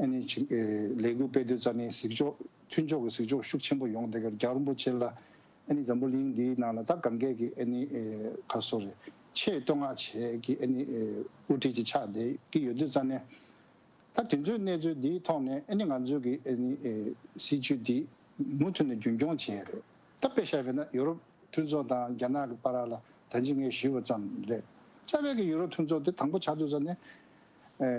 ཨ་ནི་ཅིག་ཨེ་ལས་འགུལ་སྤེལ་དུས་ཙམ་ནས་གཟིགས་ཕྱོགས་མཐུན་ཕྱོགས་ཀྱི་གཟིགས་ཕྱོགས་ཤུགས་ཆེན་པོ་ཡོང་བསྡད་ཀྱི་རེད། རྒྱལ་བ་རིན་པོ་ཆེ་ལ་ཨ་ནི་འཛམ་བུ་གླིང་འདིའི་ནང་ལ་ད་གང་གས་ཀྱི་ཨ་ནི་ཨེ་ག་སོ་རེད། ཆེས་བསྟོད་བསྔགས་བྱེད་ཀྱི་ཨ་ནི་ཨེ་དབུ་ཁྲིད་ཅིག་ཆགས་བསྡད་ཀྱི་ཡོད་དུས་ཙམ་ནས། ད་དེ་ཚོའི་གནས་ཚུལ་འདིའི་ཐོག་ནས་ཨ་ནི་ང་ཚོས་ཀྱི་ཨ་ནི་ཨེ་སྲིད་བྱུས་འདི་མུ་མཐུད་ནས་རྒྱུན་འཁྱོངས་བྱས་རེད། ད་དཔེ་བཞག་པ་ཡིན་ན་ཡུ་རོབ་མཐུན་ཚོགས་དང་རྒྱ་ནག་གི་བར་ལ་ད་ཅི་ངས་ཞུས་པ་ཙམ་རེད། རྩ་བའི་གི་ཡུ་རོབ་མཐུན་ཚོགས་དེ་དང་པོ་ཆགས་དུས་ཙམ་ནས་ཨེ་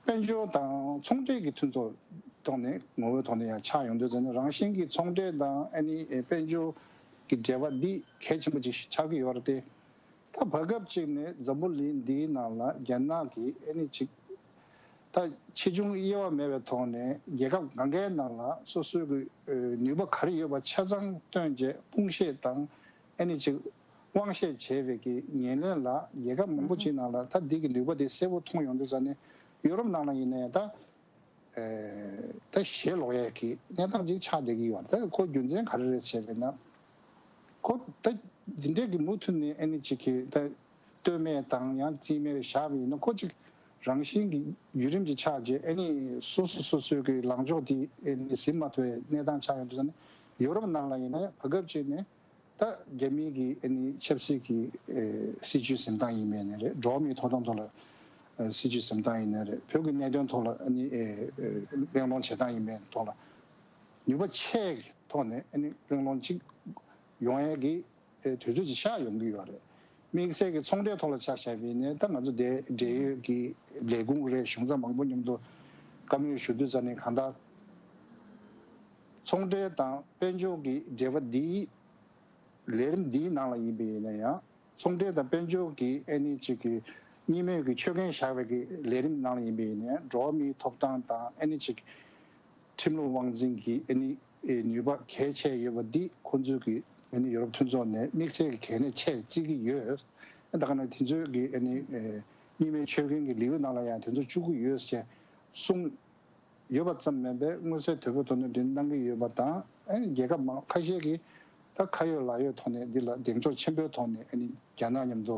དཔལ་འབྱོར་དང་ཚོང་འབྲེལ་གྱི་མཐུན་ཚོགས་ཐོག་ནས་ངོ་བོའི་ཐོག་ནས་ཡང་ཆགས་ཡོང་དུས་ཙམ་ནས་རང་བཞིན་གྱི་ཚོང་འབྲེལ་དང་ཨ་ནི་ཨེ་དཔལ་འབྱོར་གྱི་འབྲེལ་བ་འདི་གལ་ཆེན་པོ་ཅིག་ཆགས་ཀྱི་ཡོད་རེད་དེ། ད་བར་སྐབས་ཅིག་ནས་འཛམ་བུ་གླིང་འདིའི་ནང་ལ་རྒྱ་ནག་གིས་ཨ་ནི་ཅིག་ད་ཆེ་ཆུང་དབྱེ་བ་མེད་པའི་ཐོག་ནས་རྒྱལ་ཁབ་གང་གའི་ནང་ལ་སོ་སོའི་གི་ཨ་ནུས་པ་ག་རེ་ཡོད་པ་ཆ་ཚང་བཏོན་བྱས་དཔུང་ཤེད་དང་ཨ་ནི་ཅིག་དབང་ཤེད་བྱས་པའི་གི་ངན་ལན་ལ་རྒྱལ་ཁབ་མང་པོ་ཅིག་ནང་ལ་ད་འདི་གི་ནུས་པ་དེ་གསལ་པོ་མཐོང་ཡོང་དུས་ཙམ་ནས་ཡུ་རོབ་ནང་ལ་ཡིན་ན་ཡང་ད། ད་ཞེ་ལོག་ཡས་ཀྱི་གནས་སྟངས་ཅིག་ཆགས་བསྡད་ཀྱི་ཡོད་རེད། ད་ཁོ་རྒྱུ་མཚན་ག་རེ་རེད་ཟེར་བས་ན། ཁོ་ད་འདི་འདྲས་ཀྱི་མུ་མཐུད་ནས་ཨ་ནི་ཅིག་གི་ད་ལྟོས་མེད་དང་ཡང་རྩིས་མེད་བཞག་པ་ཡིན་ན་ཁོ་ཅིག་རང་བཞིན་གྱི་བརྒྱུད་རིམ་ཅིག་ཆགས་རྗེས་ཨ་ནི་སོ་སོ་སོ་སོའི་གི་ལངས་ཕྱོགས་དེ་ཨ་ནི་ཟིན་མ་ཐུབ་པའི་གནས་སྟངས་ཆགས་ཡོང་དུས་ཙམ་ནས་ཡུ་རོབ་ནང་ལ་ཡིན་ན་ཡང་བར་སྐབས་ཅིག་ནས། ད་རྒྱ་མིའི་གི་ཨ་ནི་ཆབ་སྲིད་ཀྱི་ཨེ་སྲིད་བྱུས་འཛིན་སྟངས་ཡིན་མིན་ནི་རེད། འགྲོ་བ་མིའི་ཐོབ་ཐང་ཐོག་ལ་ཨེ་སྲིད་བྱུས་འཛིན་སྟངས་ཡིན་ནི་རེད། བོད་ཀྱི་གནད་དོན་ཐོག་ལ་ཨ་ནི་ཨེ་ཨེ་གླེང་སློང་བྱེད་སྟངས་ཡིན་མིན་ཐོག་ལ་ནུས་པ་ཆེ་གི་ཐོག་ནས་ཨ་ནི་གླེང་སློང་ཅིག་ཡོང་ཡས་ཀྱི་ཨེ་དུས་ཚོད་ཅིག་ཤར་ཡོང་གི་ཡོད་རེད། དམིགས་བསལ་གྱི་ཚོང་འབྲེལ་ཐོག་ལ་ཆ་བཞག་པ་ཡིན་ན་ད་ང་ཚོ་དེ་འབྲེལ་ཡོད་ཀྱི་ལས་ཁུངས་རེད། གཞུང་ཚབ་མང་པོ་མཉམ་དུ་བཀའ་མོལ་ཞུ་དུས་ཙམ་ནས་གང་ལྟར་ཚོང་འབྲེལ་དང་དཔལ་འབྱོར་གྱི་འབྲེལ་བ་འདི། ལས་རིམ་འདིའི་ནང་ལ་ཡིན་པ་ཡིན་ན་ཡང་ཚོང་འབྲེལ་དང་དཔལ་འབྱོར་གྱི་ཨ་ནི་གཅིག་གི་གཉིས་སྨན་གྱི་ཆོད་གན་བཞག་པའི་གི་ལས་རིམ་ནང་ལ་ཡིན་པ་ཡིན་ན་ཡང་འགྲོ་བ་མིའི་ཐོབ་ཐང་དང་ཨ་ནི་གཅིག་ཁྲིམས་ལུགས་དབང་འཛིན་གྱི་ཨ་ནི་ནུས་པ་གལ་ཆེ་ཡོད་པ་འདི་ཁོང་ཚོས་ཀྱི་ཨ་ནི་ཡུ་རོབ་མཐུན་ཚོགས་ནས་དམིགས་བསལ་གྱི་གལ་གནད་ཆེ་བརྩི་གི་ཡོད། ད་ག་ནང་དེ་ཚོའི་གི་ཨ་ནི་གཉིས་སྨན་ཆོད་གན་གྱི་ལེའུ་ནང་ལ་ཡང་དེ་ཚོ་བཅུག་གི་ཡོད་ཅེས་གསུངས། ཡོད་པ་ཙམ་མིན་པའི་མངོན་གསལ་དོད་པོའི་ཐོག་ནས་འདི་གནང་གི་ཡོད་པ་དང་། ཨ་ནི་རྒྱལ་ཁབ་མང་ཁ་ཤས་ཀྱིས་ད་ཁ་ཡོད་ལག་ཡོད་ཐོག་ནས་འདི་ལ་གདེང་འཇོག་ཆེན་པོའི་ཐོག་ནས་ཨ་ནི་རྒྱ་ནག་མཉམ་དུ་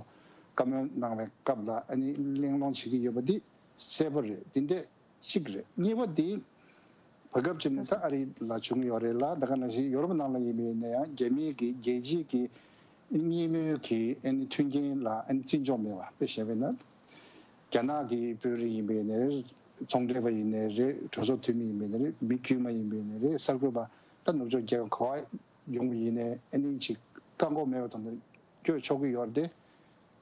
བཀའ་མོལ་གནང་བའི་སྐབས་ལ་ཨ་ནི་གླེང་སློང་བྱེད་ཀྱི་ཡོད་པ་འདི་གསལ་པོ་རེད། འདི་འདྲས་གཅིག་རེད། གཉིས་པ་འདི་བར་སྐབས་ཅིག་ནས་ད་ཨ་རི་ལ་བྱུང་ཡོད་རེད་ལ། ད་ག་ནང་བཞིན་ཡོ་རོབ་ནང་ལ་ཡིན་པ་ཡིན་ན་ཡང་རྒྱ་མིའི་གི་རྒྱལ་སྤྱིའི་གི་གཉིས་སྨན་གྱི་ཨ་ནི་མཐུན་རྐྱེན་ལ་ཨ་ནི་བརྩི་འཇོག་མེད་པ་དཔེ་བཞག་པ་ཡིན་ན། རྒྱ་ནག་གི་དཔོན་རིགས་ཡིན་པའི་ནས་རེད། ཚོང་འབྲེལ་པ་ཡིན་ནས་རེད། གྲོས་ཚོགས་འཐུས་མི་ཡིན་པའི་ནས་རེད། མི་དཀྱུས་མ་ཡིན་པའི་ནས་རེད། གསར་འགོད་པ་ད་ནུབ་ཕྱོགས་རྒྱལ་ཁབ་ག་པར་ཡོང་བ་ཡིན་ནའི་ཨ་ནི་ཅིག་བཀག་འགོག་མེད་པའི་ཐོག་ནས་བསྐྱོད་ཆོག་གི་ཡོད་རེད་དེ།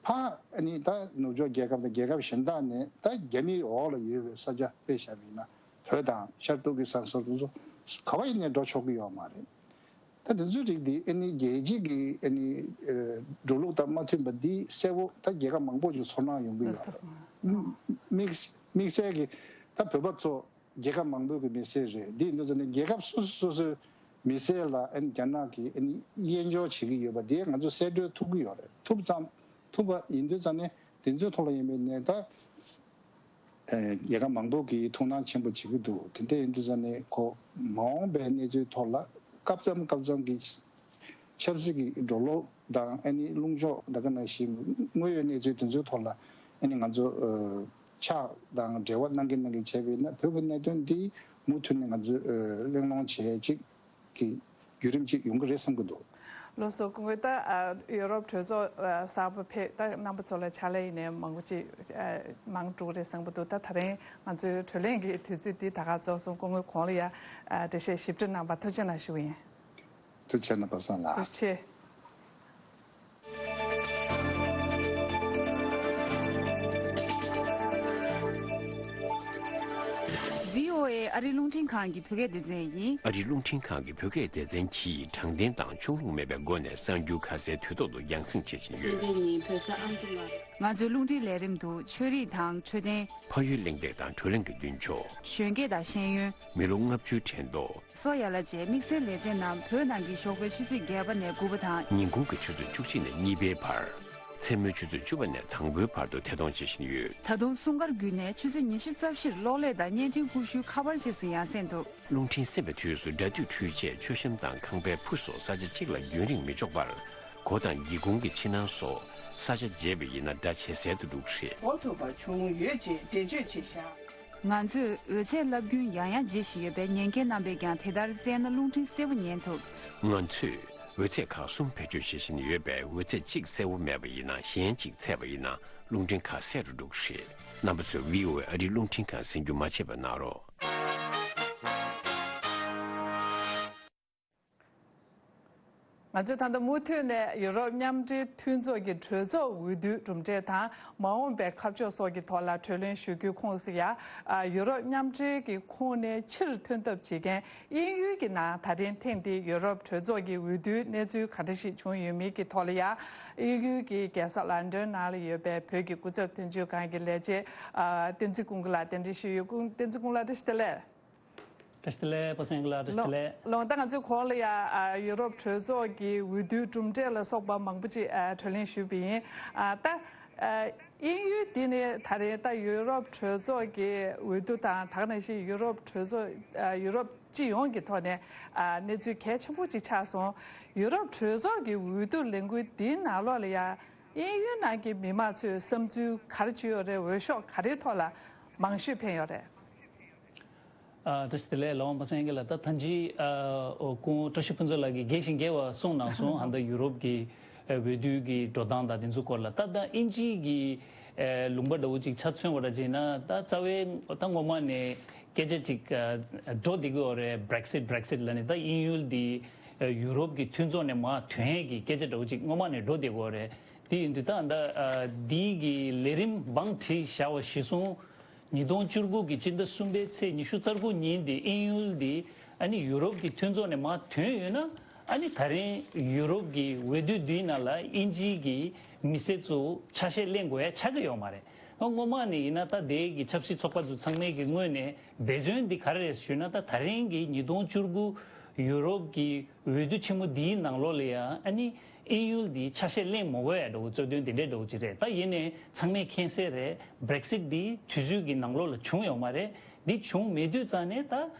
ཕ་ཨ་ནི་ད་ནུབ་ཕྱོགས་རྒྱལ་ཁབ་དང་རྒྱལ་ཁབ་གཞན་དག་ནས་ད་རྒྱ་མིའི་འོག་ལ་ཡོད་པའི་ས་ཆ་དཔེ་བཞག་པ་ཡིན་ན་བོད་དང་ཤར་ཏུར་ཀི་སི་ཐན་སོགས་དེ་ཚོ་ག་པར་ཡིན་ནའི་འགྲོ་ཆོག་གི་ཡོད་མ་རེད། ད་དེ་ཚོའི་རིགས་འདི་ཨ་ནི་རྒྱལ་སྤྱི་གི་ཨ་ནི་ཨ་འགྲོ་ལུགས་དང་མ་མཐུན་པ་འདི་གསལ་པོ་ད་རྒྱལ་ཁབ་མང་པོ་ཞིག་ཚོར་སྣང་ཡོང་གི་ཡོད་རེད། དམིགས་དམིགས་བསལ་གྱི་ད་བོད་པ་ཚོ་རྒྱལ་ཁབ་མང་པོའི་གི་མི་སེར་རེད། འདི་ཡིན་དུས་ཙམ་ནས་རྒྱལ་ཁབ་སོ་སོ་སོ་སོའི་མི་སེར་ལ་ཨ་ནི་རྒྱ་ནག་གིས་ཨ་ནི་དབྱེན་སྦྱོར་བྱེད་ཀྱི་ཡོད་པ་འདི་ང་ཚོ་གསལ་སྒྲོས་ཐུབ་ཀྱི་ཡོད་རེད། ཐུབ་ཙམ་ཐུབ་པ་ཡིན་དུས་ཙམ་ནས་དེ་ཚོའི་ཐོག་ལ་ཡིན་པའི་ནས་ད། ཨེ་རྒྱལ་ཁབ་མང་པོ་གིས་ཐུགས་སྣང་ཆེན་པོ་བྱེད་ཀྱི་འདུག་དེ་འདྲ་ཡིན་དུས་ཙམ་ནས་ཁོ་མ་འོངས་པའི་གནས་ཚུལ་ཐོག་ལ་སྐབས་མཚམས་སྐབས་མཚམས་ཀྱི་ཆབ་སྲིད་ཀྱི་འགྲོ་ལུགས་དང་ཨ་ནི་ལངས་ཕྱོགས་ད་ག་ནང་བཞིན་དངོས་ཡོད་གནས་ཚུལ་དེ་ཚོའི་ཐོག་ལ་ཨ་ནི་ང་ཚོ་ཨ་ཕྱག་དང་འབྲེལ་བ་གནང་གིན་གནང་གིན་བྱས་པ་ཡིན་ན་བོད་ཀྱི་གནད་དོན་འདི་མུ་མཐུད་ནས་ང་ཚོས་ཨ་གླེང་སློང་བྱེད་ཅིག་གི་བརྒྱུད་རིམ་ཅིག་ཡོང་གི་རེད་བསམ་གྱི་འདུག་ལགས་སོ། སྐུ་ངོ། ད་ཨ་ཡོ་རོབ་གྲོས་ཚོགས་ཨ་གསར་པ་ཕེབས། ད་རྣམ་པ་ཚོ་ལ་ཕྱག་ལས་ཡིན་ནའི་མང་པོ་ཅིག་ཨ་མང་འགྲོ་གི་རེད་བསམ་གྱི་འདུག་ད་ད་རིང་ང་ཚོའི་གྲོས་གླེང་གི་དུས་ཚོད་འདི་ད་ག་རྫོགས་སོང་། སྐུ་ངོ་གོང་ལ་ཡ་ཨ་འགྲེལ་བཤད་ཞིབ་ཕྲ་གནང་བར་ཐུགས་རྗེ་གནང་ཞུ་གི་ཡིན། ཐུགས་རྗེ་གནང་། པ་སངས་ལགས། ཐུགས་རྗེ་ཆེ། བྷི་ཨོ་ཨེ་ཨ་རི་རླུང་འཕྲིན་ཁང་གི་བོད་སྐད་སྡེ་ཚན་ཡིན། ཨ་རི་རླུང་འཕྲིན་ཁང་གི་བོད་སྐད་སྡེ་ཚན་གྱིས་དྲང་བདེན་དང་ཕྱོགས་ལྷུང་མེད་པའི་སྒོ་ནས་གསར་འགྱུར་ཁ་གསལ་དུས་ཐོག་ཏུ་རྒྱང་སྲིང་བྱེད་བཞིན་ཡོད། ང་ཚོའི་རླུང་འཕྲིན་ལས་རིམ་དུ་ཆོས་རིག་དང་འཕྲོད་བསྟེན། ཕ་ཡུལ་གླེང་སྟེགས་དང་བགྲོ་གླེང་གི་མདུན་ཕྱོགས། གཞོན་སྐྱེས་དང་ཤེས་ཡོན། མི་ལོ་ལྔ་བཅུའི་དྲན་ཐོ། སོགས་ཡ་ལ་བཅས་དམིགས་བསལ་ལེ་ཚན་རྣམས་བོད་ནང་གི་ཞོགས་པའི་ཆུ་ཚོད་བརྒྱད་པ་ནས་དགུ་པ་དང་། ཉིན་གུང་གི་ཆུ་ཚོད་བཅུ་གཅིག་ནས་གཉིས་པའི་བར། མཚན་མོའི་ཆུ་ཚོད་བཅུ་པ་ནས་དང་པོའི་བར་དུ་ཐད་གཏོང་བྱེད་བཞིན་ཡོད། ད་དུང་སྲུང་སྐར་བརྒྱུད་ནས་ཆུ་ཚོད་ཉི་ཤུ་རྩ་བཞིར་གློག་ཀླད་དང་བརྙན་འཕྲིན་ཀུ་ཤུའི་ཁ་པར་རྗེས་སུ་ཡང་སེང་འདུག་རླུང་འཕྲིན་གསན་པའི་དུས་སུ་སྒྲ་སྡུད་འཕྲུལ་ཆས། མཆོད་བཤམས་དང་ཁང་པའི་ཕུ་སོགས་ས་ཆ་གཅིག་ལ་རྒྱུན་རིང་མི་འཇོག་པར། སྒོ་དང་སྒེའུ་ཁུང་གི་ཕྱི་ནང་སོགས་ས་ཆ་བརྗེས་པ་ཡིན་ན་སྒྲ་ཇེ་གསལ་དུ་འགྲོ་གི་རེད། འགོ་ཐུབ་པ་བྱུང་ཡོད་ཅེས་འགྲེལ་བརྗོད་བྱས་བཞག་ང་ཚོས་འོད་ཚད་རླབས་རྒྱུན་ཡང་ཡང་བརྗེ་བཞིན་ཡོད་པས་ཉན་མཁན་རྣམ་པས་ཀྱང་དེ་ལྟར་བཙལ་ན་རླུང་འཕྲིན་གསལ་པོ་ཉན་ཐུབ། ང་ཚོས་འོད་ཚད་ཁག་གསུམ་བེད་སྤྱོད་བྱེད་བཞིན་ཡོད་པས་འོད་ཚད་གཅིག་གསལ་པོ་མེད་པ་ཡིན་ན་གཞན་གཅིག་ཚད་པ་ཡིན་ན་རླུང་འཕྲིན་ཁག་གསལ་རུ་འགྲོ་གི་རེད། རྣམ་པ་ཚོས་བྷི་ཨོ་ཨེ་ཨ་རིའི་རླུང་འཕྲིན་ཁང་གསན་རྒྱུ་མ་བརྗེད་པ་གནང་རོགས། ང་ཚོས་ད་ལྟ་མུ་མཐུད་ནས་ཡུ་རོབ་མཉམ་འབྲེལ་མཐུན་ཚོགས་ཀྱི་གྲོས་ཚོགས་འོས་བསྡུའི་གྲུབ་འབྲས་དང་མ་འོངས་པའི་ཁ་ཕྱོགས་སོགས་ཀྱི་ཐོག་ལ་གྲོས་གླེང་ཞུ་རྒྱུའི་ཁོངས་སུ་ཡ། ཨ། ཡུ་རོབ་མཉམ་འབྲེལ་གྱི་ཁོངས་ནས་ཕྱིར་ཐོན་ཐབས་བྱེད་མཁན་དབྱིན་ཡུལ་གྱི་ནང་ད་ཐེངས་ཐེངས་འདིའི་ཡུ་རོབ་གྲོས་ཚོགས་ཀྱི་འོས་བསྡུའི་གནས་ཚུལ་ག་འདྲ་ཞིག་བྱུང་ཡོད་མེད་ཀྱི་ཐོག་ལ་ཡ། དབྱིན་ཡུལ་གྱི་རྒྱལ་ས་ལན་ཌོན་ནང་ལ་ཡོད་པའི་བོད་ཀྱི་སྐུ་ཚབ་དོན་གཅོད་ཁང་གི་ལས་བྱེད། ཨ། བསྟན་འཛིན་ཀུན་དགའ་ལགས་གདན་འདྲེན་ཞུས་ཡོད། ཀུན། བསྟན་འཛིན་ཀུན་དགའ་ལགས་བཀྲ་ཤིས་བདེ་ལེགས། བཀྲ་ཤིས་བདེ་ལེགས། པ་སངས་དགའ་ལགས་བཀྲ་ཤིས་བདེ་ལེགས། ལོ། ད་ང་ཚོའི་གོང་ལ་ཡ། ཨ། ཡུ་རོབ་གྲོས་ཚོགས་ཀྱི་འོས་བསྡུའི་གྲུབ་འབྲས་ལ་སོགས་པ་མང་པོ་ཅིག་ཨ། གྲོས་གླེང་ཞུས་པ་ཡིན། ཨ། ད། ཨ། དབྱིན་ཡུལ་འདི་ནི་ད་རེས་ད་ཡུ་རོབ་གྲོས་ཚོགས་ཀྱི་འོས་བསྡུ་དང་ད་ག་ནང་བཞིན་ཡུ་རོབ་གྲོས་ཚོགས། ཨ། ཡུ་རོབ་སྤྱི་ཡོངས་ཀྱི་ཐོག་ནས། ཨ། གནས་ཚུལ་གལ་ཆེན་པོ་ཅིག་ཆགས་སོང་། ཡུ་རོབ་གྲོས་ཚོགས་ཀྱི་འོས་བསྡུ་ལས་འགུལ་འདིའི་ནང་ལོགས་ལ་ཡ། དབྱིན་ཡུལ་ནང་གི་མི་མང་ཚོས་བསམ་ཚུལ་ག་རེ་བརྗོད་ཡོད་རེད། འོས་ཤོག་ག་རེའི་ཐོག་ལ་མང་ཤོས་འཕེན་ཡོད་རེད། ཨ། བཀྲ་ཤིས་བདེ་ལེགས། ལགས་འོང་། པ་སངས་དགའ་ལགས། ད་ད་ཅི། ཨ། ཨོ། སྐུ་ངོ་བཀྲ་ཤིས་ཕུན་ཚོགས་ལགས་ཀྱིས་རྒྱས་ཤིང་རྒྱས་པ་གསུངས་གནང་སོང་། ཨ། ད་ཡུ་རོབ་ཀྱི། ཨ། འོས་བསྡུ་གི་འགྲོ་སྟངས་དང་དེ་ཚོའི་སྐོར་ལ། ད་ད་དབྱིན་ཇི་གི། ཨ། ལུང་པ་འདྲ་བོ་ཅིག་ཆ་མཚོན་པ་འདྲ་བྱས་ན། ད་རྩ་བའི་ད་སྔོན་མ་ནས་སྐད་ཆ་ཅིག་ཨ། འགྲོ་བསྡད་ཀྱི་ཡོད་རེད། བྷི་རེག་སིཊ། བྷི་རེག་སིཊ་ལབ་ནས། ད་དབྱིན་ཡུལ་འདི། ཨ། ཡུ་རོབ་ཀྱི་མཐུན་ཚོགས་ནས་མར་ཐོན་ཡས་ཀྱི་སྐད་ཆ་འདྲ་བོ་ཅིག་སྔོན་མ་ནས་འགྲོ་བསྡད་ཀྱི་ཡོད་རེད། དེ་ཡིན་དུས་ད་ད། ཨ། འདི་གི་ལས་རིམ་བང་བསྒྲིགས་བཞག་པ་གཞིར་བཟུང་། ཉིས་སྟོང་བཅུ་དགུ་གི་སྤྱི་ཟླ་གསུམ་པའི་ཚེས་ཉི་ཤུ་རྩ་དགུ་ཉིན་དེ་དབྱིན་ཡུལ་འདི་ཨ་ནི་ཡུ་རོབ་ཀྱི་མཐུན་ཚོགས་ནས་མར་ཐོན་ཡོད་ན། ཨ་ནི་ད་རིང་ཡུ་རོབ་ཀྱི་འོས་བསྡུ་འདིའི་ནང་ལ་དབྱིན་ཇི་གི་མི་སེར་ཚོ་ཆ་ཤས་ལེན་དགོས་ཡ་ཆགས་ཀྱི་ཡོད་མ་རེད། སྔོན་མ་ནས་ཡིན་ན་ད་དེ་གི་ཆབ་སྲིད་ཚོགས་པ་ཚོ་ཚང་མས་ཀྱི་ངོས་ནས་འབད་བརྩོན་འདི་ག་རེ་རེད་ཞུས་ན། ད་ད་རིང་གི་ཉིས་སྟོང་བཅུ་དགུ་ཡུ་རོབ་ཀྱི་འོས་བསྡུ་ཆེན་མོ་འདིའི་ནང་ལོགས་ལ་ཡ་ཨ་ནི་དབྱིན་ཡུལ་འདི་ཆ་ཤས་ལེན་མ་དགོས་ཡ་འདྲ་བོ། རྩོད་དོན་འདི་འདྲའི་འདྲ་བོ་ཅིག་རེད། ད་ཡིན་ནའི་ཚང་མས་མཁྱེན་གསལ་རེད། བྷི་རེག་སིཊ་འདི་དུས་ཚོད་ཀྱི་ནང་ལོགས་ལ་བྱུང་ཡོད་མ་རེད། འདི་བྱུང་མེད་དུས་ཙང་ནས་ད་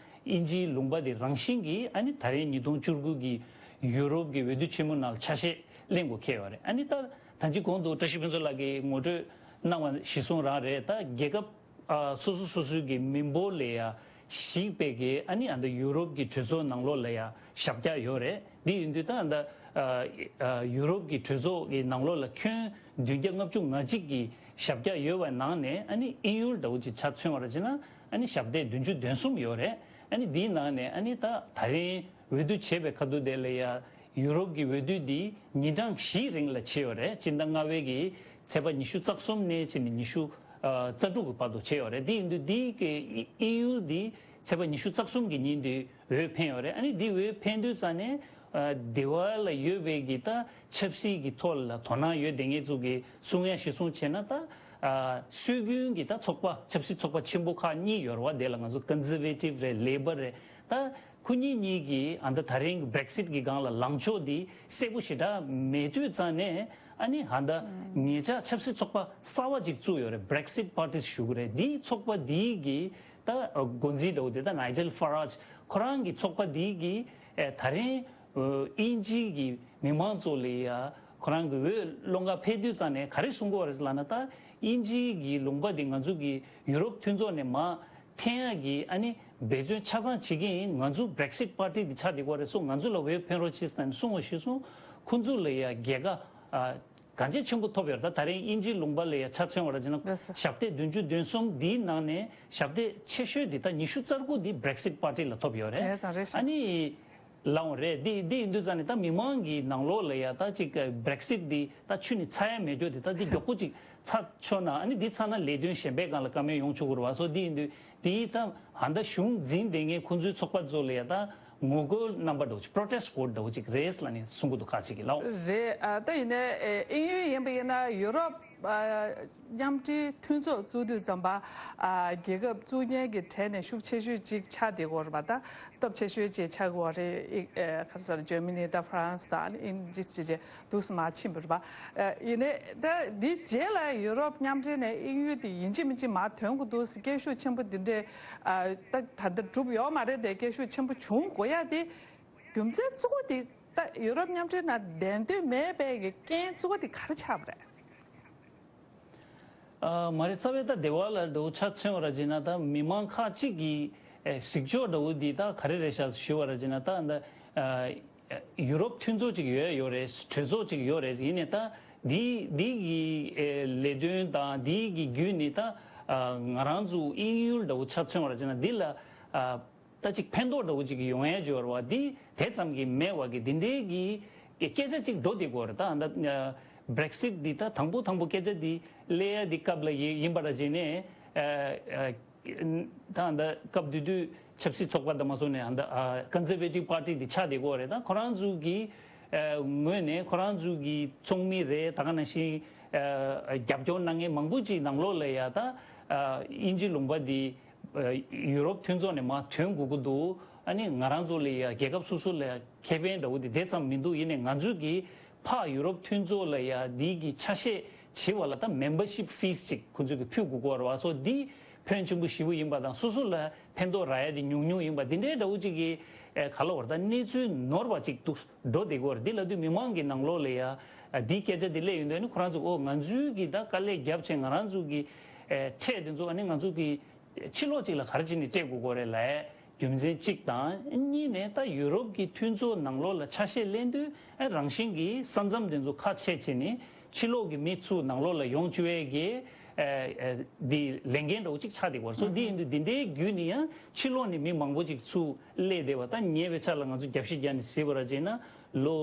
དབྱིན་ཇིའི་ལུང་པ་འདི་རང་བཞིན་གྱིས་ཨ་ནི་ད་རིང་ཉིས་སྟོང་བཅུ་དགུ་གི་ཡུ་རོབ་ཀྱི་འོས་བསྡུ་ཆེན་མོ་ནང་ལ་ཆ་ཤས་ལེན་དགོས་འཁེལ་ཡོད་རེད། ཨ་ནི་ད་ད་ཅི་གོང་དུ་བཀྲ་ཤིས་ཕུན་ཚོགས་ལགས་ཀྱིས་ངོ་སྤྲོད་གནང་བ་གཞིར་བཟུང་རང་རེད། ད་རྒྱལ་ཁབ། ཨ། སོ་སོ་སོ་སོའི་གི་མི་འབོར་ལ་ཡ་གཞིགས་པའི་གི་ཨ་ནི་ཨ་ད་ཡུ་རོབ་ཀྱི་གྲོས་ཚོགས་ནང་ལོགས་ལ་ཡ་ཞབས་བཀྱག་ཡོད་རེད། འདི་ཡིན་དུས་ད་ཨ་ད། ཨ། ཨ། ཡུ་རོབ་ཀྱི་གྲོས་ཚོགས་ཀྱི་ནང་ལོགས་ལ་ཁྱོན་བདུན་བརྒྱ་ལྔ་བཅུ་ང་གཅིག་གི་ཞབས་བཀྱག་ཡོད་པའི་ནང་ནས་ཨ་ནི་དབྱིན་ཡུལ་འདྲ་བོ་ཅིག་ཆ་མཚོན་པ་ར་བྱས་ན་ཨ་ནི་ཞབས་སྟེགས་བདུན་ཅུ་དོན་གསུམ་ཡོད་རེད། ཨ་ནི་འདིའི་ནང་ནས་ཨ་ནི་ད་ད་རིང་འོས་བསྡུ་བྱས་པའི་ཁ་ཐུག་དེ་ལ་ཡ། ཡུ་རོབ་ཀྱི་འོས་བསྡུ་འདི་ཉིན་གྲངས་བཞིའི་རིང་ལ་བྱས་ཡོད་རེད། སྤྱི་ཟླ་ལྔ་པའི་གི་ཚེས་པ་ཉི་ཤུ་རྩ་གསུམ་ནས་བྱས་ནས་ཉི་ཤུ་རྩ་དྲུག་གི་བར་དུ་བྱས་ཡོད་རེད། དེ་ཡིན་དུས་འདི་གི་དབྱིན་ཡུལ་འདི་ཚེས་པ་ཉི་ཤུ་རྩ་གསུམ་གི་ཉིན་དེ་འོས་འཕེན་ཡོད་རེད། ཨ་ནི་འདི་འོས་འཕེན་དུས་ཙང་ནས་ཨ་སྡེ་བ་ལ་ཡོད་པའི་གི་ད་ཆབ་སྲིད་ཀྱི་ཐོག་ལ་དོ་སྣང་ཡོད་དེ་ངེད་ཚོ་གི་གསུང་ཡ་གཞིར་བཟུང་བྱས་ན། ད་ཨ་སྲོལ་རྒྱུན་གྱི་ད་ཚོགས་པ་ཆབ་སྲིད་ཚོགས་པ་ཆེན་པོ་ཁག་གཉིས་ཡོད་རེད་བ། དེ་ལ་ང་ཚོ་ཀོན་སར་ཝེ་ཊིབ་རེད། ལེ་བར་རེད། ད་ཁོ་གཉིས་གཉིས་ཀྱིས་ཨ་ད་ད་རིང་བྷི་རེག་སིཊ་གི་སྒང་ལ་ལངས་ཕྱོགས་འདི་གསལ་པོ་ཞེ་དྲག་མེད་དུས་ཙང་ནས། ཨ་ནི་ཨ་ད་ངེད་ཅག་ཆབ་སྲིད་ཚོགས་པ་གསར་བ་ཅིག་བཙུགས་ཡོད་རེད། བྷི་རེག་སིཊ་པར་ཊི་ཞུ་གི་རེད། འདིའི་ཚོགས་པ་འདིའི་གི་ད་འགོ་འཛིན་འདྲ་བོ་དེ་ད་ནའི་ཇེལ་ཧྥ་རཱཇ་ཁོ་རང་གི་ཚོགས་པ་འདིའི་གི་ཨེ་ད་རིང་ཨ་དབྱིན་ཇིའི་གི་མི་མང་ཚོ་ལ་ཡ་ཁོ་རང་གི་འོས་སློང་ག་ཕེབས་དུས་ཙང་ནས་ག་རེ་གསུང་གི་ཡོད་རེད་ལབ་ན། ད་དབྱིན་ཇིའི་གི་ལུང་པ་འདི་ང་ཚོ་གི་ཡུ་རོབ་མཐུན་ཚོགས་ནས་མར་འཐེན་ཡག་གི་ཨ་ནི་འབད་བརྩོན་ཆ་ཚང་བྱེད་ཀྱི་ཡིན། ང་ཚོ་བྷི་རེག་སིཊ་པར་ཊི་འདི་ཆགས་བསྡད་ཀྱི་ཡོད་རེད། སོ་ང་ཚོ་ལ་འོས་འཕེན་རོགས་བྱེད་ཟེར་ནས་གསུང་བ་གཞིར་བཟུང་ཁོང་ཚོ་ལ་ཡ་རྒྱལ་ཁ་ཨ་གང་ཅི་ཆེན་པོ་ཐོབ་ཡོད་རེད། ད་ད་རིང་དབྱིན་ཇིའི་ལུང་པ་ལ་ཡ་ཆ་མཚོན་པ་ར་བྱས་ན། ལགས་སོ། ཞབས་སྟེགས་བདུན་ཅུ་དོན་གསུམ་འདིའི་ནང་ནས་ཞབས་སྟེགས་ཆེ་ཤོས་འདི་ད་ཉི་ཤུ་རྩ་དགུ་འདི་བྷི་རེག་སིཊ་པར་ཊི་ལ་ཐོབ་ཡོད་རེད། བྱས་ཙང་རེད་ཤག་ཨ་ནི། ལའང་རེད། འདི་འདི་ཡིན་དུས་ཙང་ནས་ད་མི་མང་གི་ནང་ལོགས་ལ་ཡ་ད་ཅིག་བྷི་རེག་སིཊ་འདི་ད་ཆུ་ནི་ཚ་ཡ་མེད་རྒྱུ་དེ་ད་འདི་མགྱོགས་པོ་ཅིག་ཚ་ཆོག་ན། ཨ་ནི་འདི་ཚ་ན་ལས་དོན་གཞན་པའི་སྒང་ལ་བཀའ་མོལ་ཡོང་ཆོག་གི་རེད་བ། སོ་འདི་ཡིན་དུས་འདི་ད་ཨ་ད་གཞུང་འཛིན་བསྡད་མཁན་ཁོང་ཚོའི་ཚོགས་པ་ཚོ་ལ་ཡ་ད་ངོ་རྒོལ་རྣམ་པ་འདྲ་བོ་ཅིག་པྲོ་ཊེ་སི་ཊི་ཝོ་ཊི་འདྲ་བོ་ཅིག་རེད་ལབ་ནས་གསུང་གི་འདུག་ཁ་ཅིག་གིས་ལའོ། རེད། ཨ་ད་ཡིན་ནའི་ཨེ་དབྱིན་ཡུལ་ཡིན་པ་ཡིན་ན་ཡུ་རོབ་ མཉམ་འབྲེལ་མཐུན་ཚོགས་བཙུགས་དུས་ཙམ་པ། རྒྱལ་ཁབ་བཙུགས་མཁན་གྱི་གྲས་ནས་ཤུགས་ཆེ་ཤོས་གཅིག་ཆགས་བསྡད་ཡོད་རེད་པ། ད་སྟོབས་ཆེ་ཤོས་གཅིག་ཆགས་ཀྱི་ཡོད་རེད། ག་རེ་ཟེར། འཇར་མ་ནི་དང་ཧྥ་རན་སི་དང་ཨིན་ཇི་བཅས་བཅས་འདུག་སེ་མར་ཕྱིན་པ་རེད་པ། ཡིན་ནའི་ད་འདི་རྗེས་ལ་ཡུ་རོབ་མཉམ་འབྲེལ་ནས་དབྱིན་ཡུལ་དེ་ཡིན་གཅིག་མིན་གཅིག་མར་ཐོན་དགོས་འདུག་སེ་སྐད་ཤུགས་ཆེན་པོ་འདི་འདྲས་ད་ད་ལྟ་གྲུབ་ཡོད་མ་རེད་དེ། སྐད་ཤུགས་ཆེན་པོ་བྱུང་དགོས་ཡ་དེ་རྒྱུ་མཚན་གཙོ་བོ་དེ། ད་ཡུ་རོབ་མཉམ་འབྲེལ་ནང་བསྡད་འདོད་མེད་པའི་གི་རྐྱེན་གཙོ་བོ་དེ་ག་རེ་ཆགས་པ་རེད། ཨ། མ་རེད། རྩ་བའི་ད་སྡེ་བ་ལ་འགྲོ་ཆ་མཚོན་པ་ར་བྱས་ན། ད་མི་མང་ཁག་ཅིག་གི་ཨེ་གཟིགས་ཕྱོགས་འདྲ་བོ་འདི་ད་ག་རེ་རེད་ཤག་ཞུ་བ་ར་བྱས་ན། ད་ད་ཨ་ཡུ་རོབ་མཐུན་ཚོགས་ཅིག་ཡོད་ཡོད་རེད། གྲོས་ཚོགས་ཅིག་ཡོད་རེད། ཡིན་ནའི་ད་འདི་འདི་གི་ཨེ་ལས་དོན་དང་འདི་གི་བརྒྱུད་ནས་ད་ཨ་ང་རང་ཚོ་དབྱིན་ཡུལ་འདྲ་བོ་ཆ་མཚོན་པ་ར་བྱས་ན། འདི་ལ་ཨ། ད་ཅིག་ཕན་ཐོགས་འདྲ་བོ་ཅིག་ཡོང་ཡ་འབྱོར་བ་འདི་དེ་ཙམ་གྱིས་མེད་པ་གི་འདི་འདྲའི་གི་སྐད་ཆ་ཅིག་འགྲོ་བསྡད་ཀྱི་ཡོད་རེད། ད་ད་བྷི་རེག་སིཊ་འདི་ད་དང་པོ་དང་པོ་སྐད་ཆ་འདི་སླེབས་ཡ་འདི་སྐབས་ལ་ཡི་ཡིན་པ་ར་བྱས་ནས། ཨ་ཨ་ད་ད་སྐབས་དེ་དུས་ཆབ་སྲིད་ཚོགས་པ་དང་མ་སོང་ནས་ཨ་ད་ཨ་ཀོན་སར་ཝེ་ཊིབ་པར་ཊི་འདི་ཆགས་བསྡད་ཀྱི་ཡོད་རེད། ད་ཁོ་རང་ཚོ་གི་ཨ་ངོས་ནས་ཁོ་རང་ཚོ་གི་ཚོགས་མི་རེད། ད་ག་ནང་བཞིན་ཨ་རྒྱབ་སྐྱོར་གནང་མཁན་མང་པོ་ཅིག་ནང་ལོགས་ལ་ཡ་ད་ཨ་དབྱིན་ཇི་ལུང་པ་འདི། ཡུ་རོབ་མཐུན་ཚོགས་ནས་མར་ཐོན་དགོས་ཀྱི་འདུག་ཨ་ནི་ང་རང་ཚོ་ལ་ཡ་རྒྱལ་ཁབ་སོ་སོ་ལ་ཡ་ཁེ་ཕན་འདྲ་བོ་དེ་དེ་ཙམ་མི་འདུག་ཡིན་ནའི་ང་ཚོས་ཀྱིས་ཕར་ཡུ་རོབ་མཐུན་ཚོགས་ལ་ཡ་འདི་གི་ཆ་ཤས་བྱེད་པ་ལ་ད་མེམ་བར་ཤིབ་ཕིས་ཅིག་ཁོང་ཚོས་ཀྱིས་ཕུལ་དགོས་ཀྱི་ཡོད་རེད་པ། སོ་འདི་ཕོན་ཆེན་པོ་ཞེ་པོ་ཡིན་པ་དང་། སོ་སོ་ལ་ཕན་ཐོགས་རག་ཡ་དེ་ཉུང་ཉུང་ཡིན་པ། འདི་འདྲའི་འདྲ་བོ་ཅིག་གི་ཨེ་ག་ལབ་དགོས་རེད། ད་གནས་ཚུལ་ནོར་བ་ཅིག་འདུག་འགྲོ་བསྡད་ཀྱི་ཡོད་རེད། འདི་ལབ་དུས་མི་མང་གི་ནང་ལོགས་ལ་ཡ་ཨ་འདིའི་སྐད་ཆ་འདི་སླེབས་ཡོང་དུས། ཨ་ནི་ཁོ་རང་ཚོ་ཨོ་ང་ཚོའི་གི་ད་དཀའ་ལས་བརྒྱབ་བྱས་ང་རང་ཚོ་གི་ཨེ་ཁྲལ་དེ་ཚོ་ཨ་ནི་ང་ཚོ་གི་ཕྱི་ལོགས་གཅིག་ལ་ག་རེ་བྱས་ནས་སྤྲད་དགོས་ཀྱི་རེད་ལབ་རྒྱུ་མཚན་གཅིག་དང་། གཉིས་ནས་ད་ཡུ་རོབ་ཀྱི་མཐུན་ཚོགས་ནང་ལོགས་ལ་ཆ་ཤས་ལེན་དུས་ཨ་རང་བཞིན་གྱིས་ས་མཚམས་དེ་ཚོ་ཁ་ཕྱེ་བྱས་ནས་ཕྱི་ལོགས་ཀྱི་མི་ཚོ་ནང་ལོགས་ལ་ཡོང་བཅུག་ཡས་ཀྱི་ཨ་ཨ་འདི་ལས་འགན་འདྲ་བོ་གཅིག་ཆགས་བསྡད་ཀྱི་ཡོད་རེད། སོ་འདི་ཡིན་དུས་འདི་འདྲའི་བརྒྱུད་ནས་ཡང་ཕྱི་ལོགས་ནས་མི་མང་པོ་ཅིག་ཚུར་སླེབས་བསྡད་པ། ད་ཉེ་བའི་ཆར་ལ་ང་ཚོ་རྒྱབ་བཤིག་རྒྱག་ནས་གཟིགས་པ་ར་བྱས་ན། ལོ་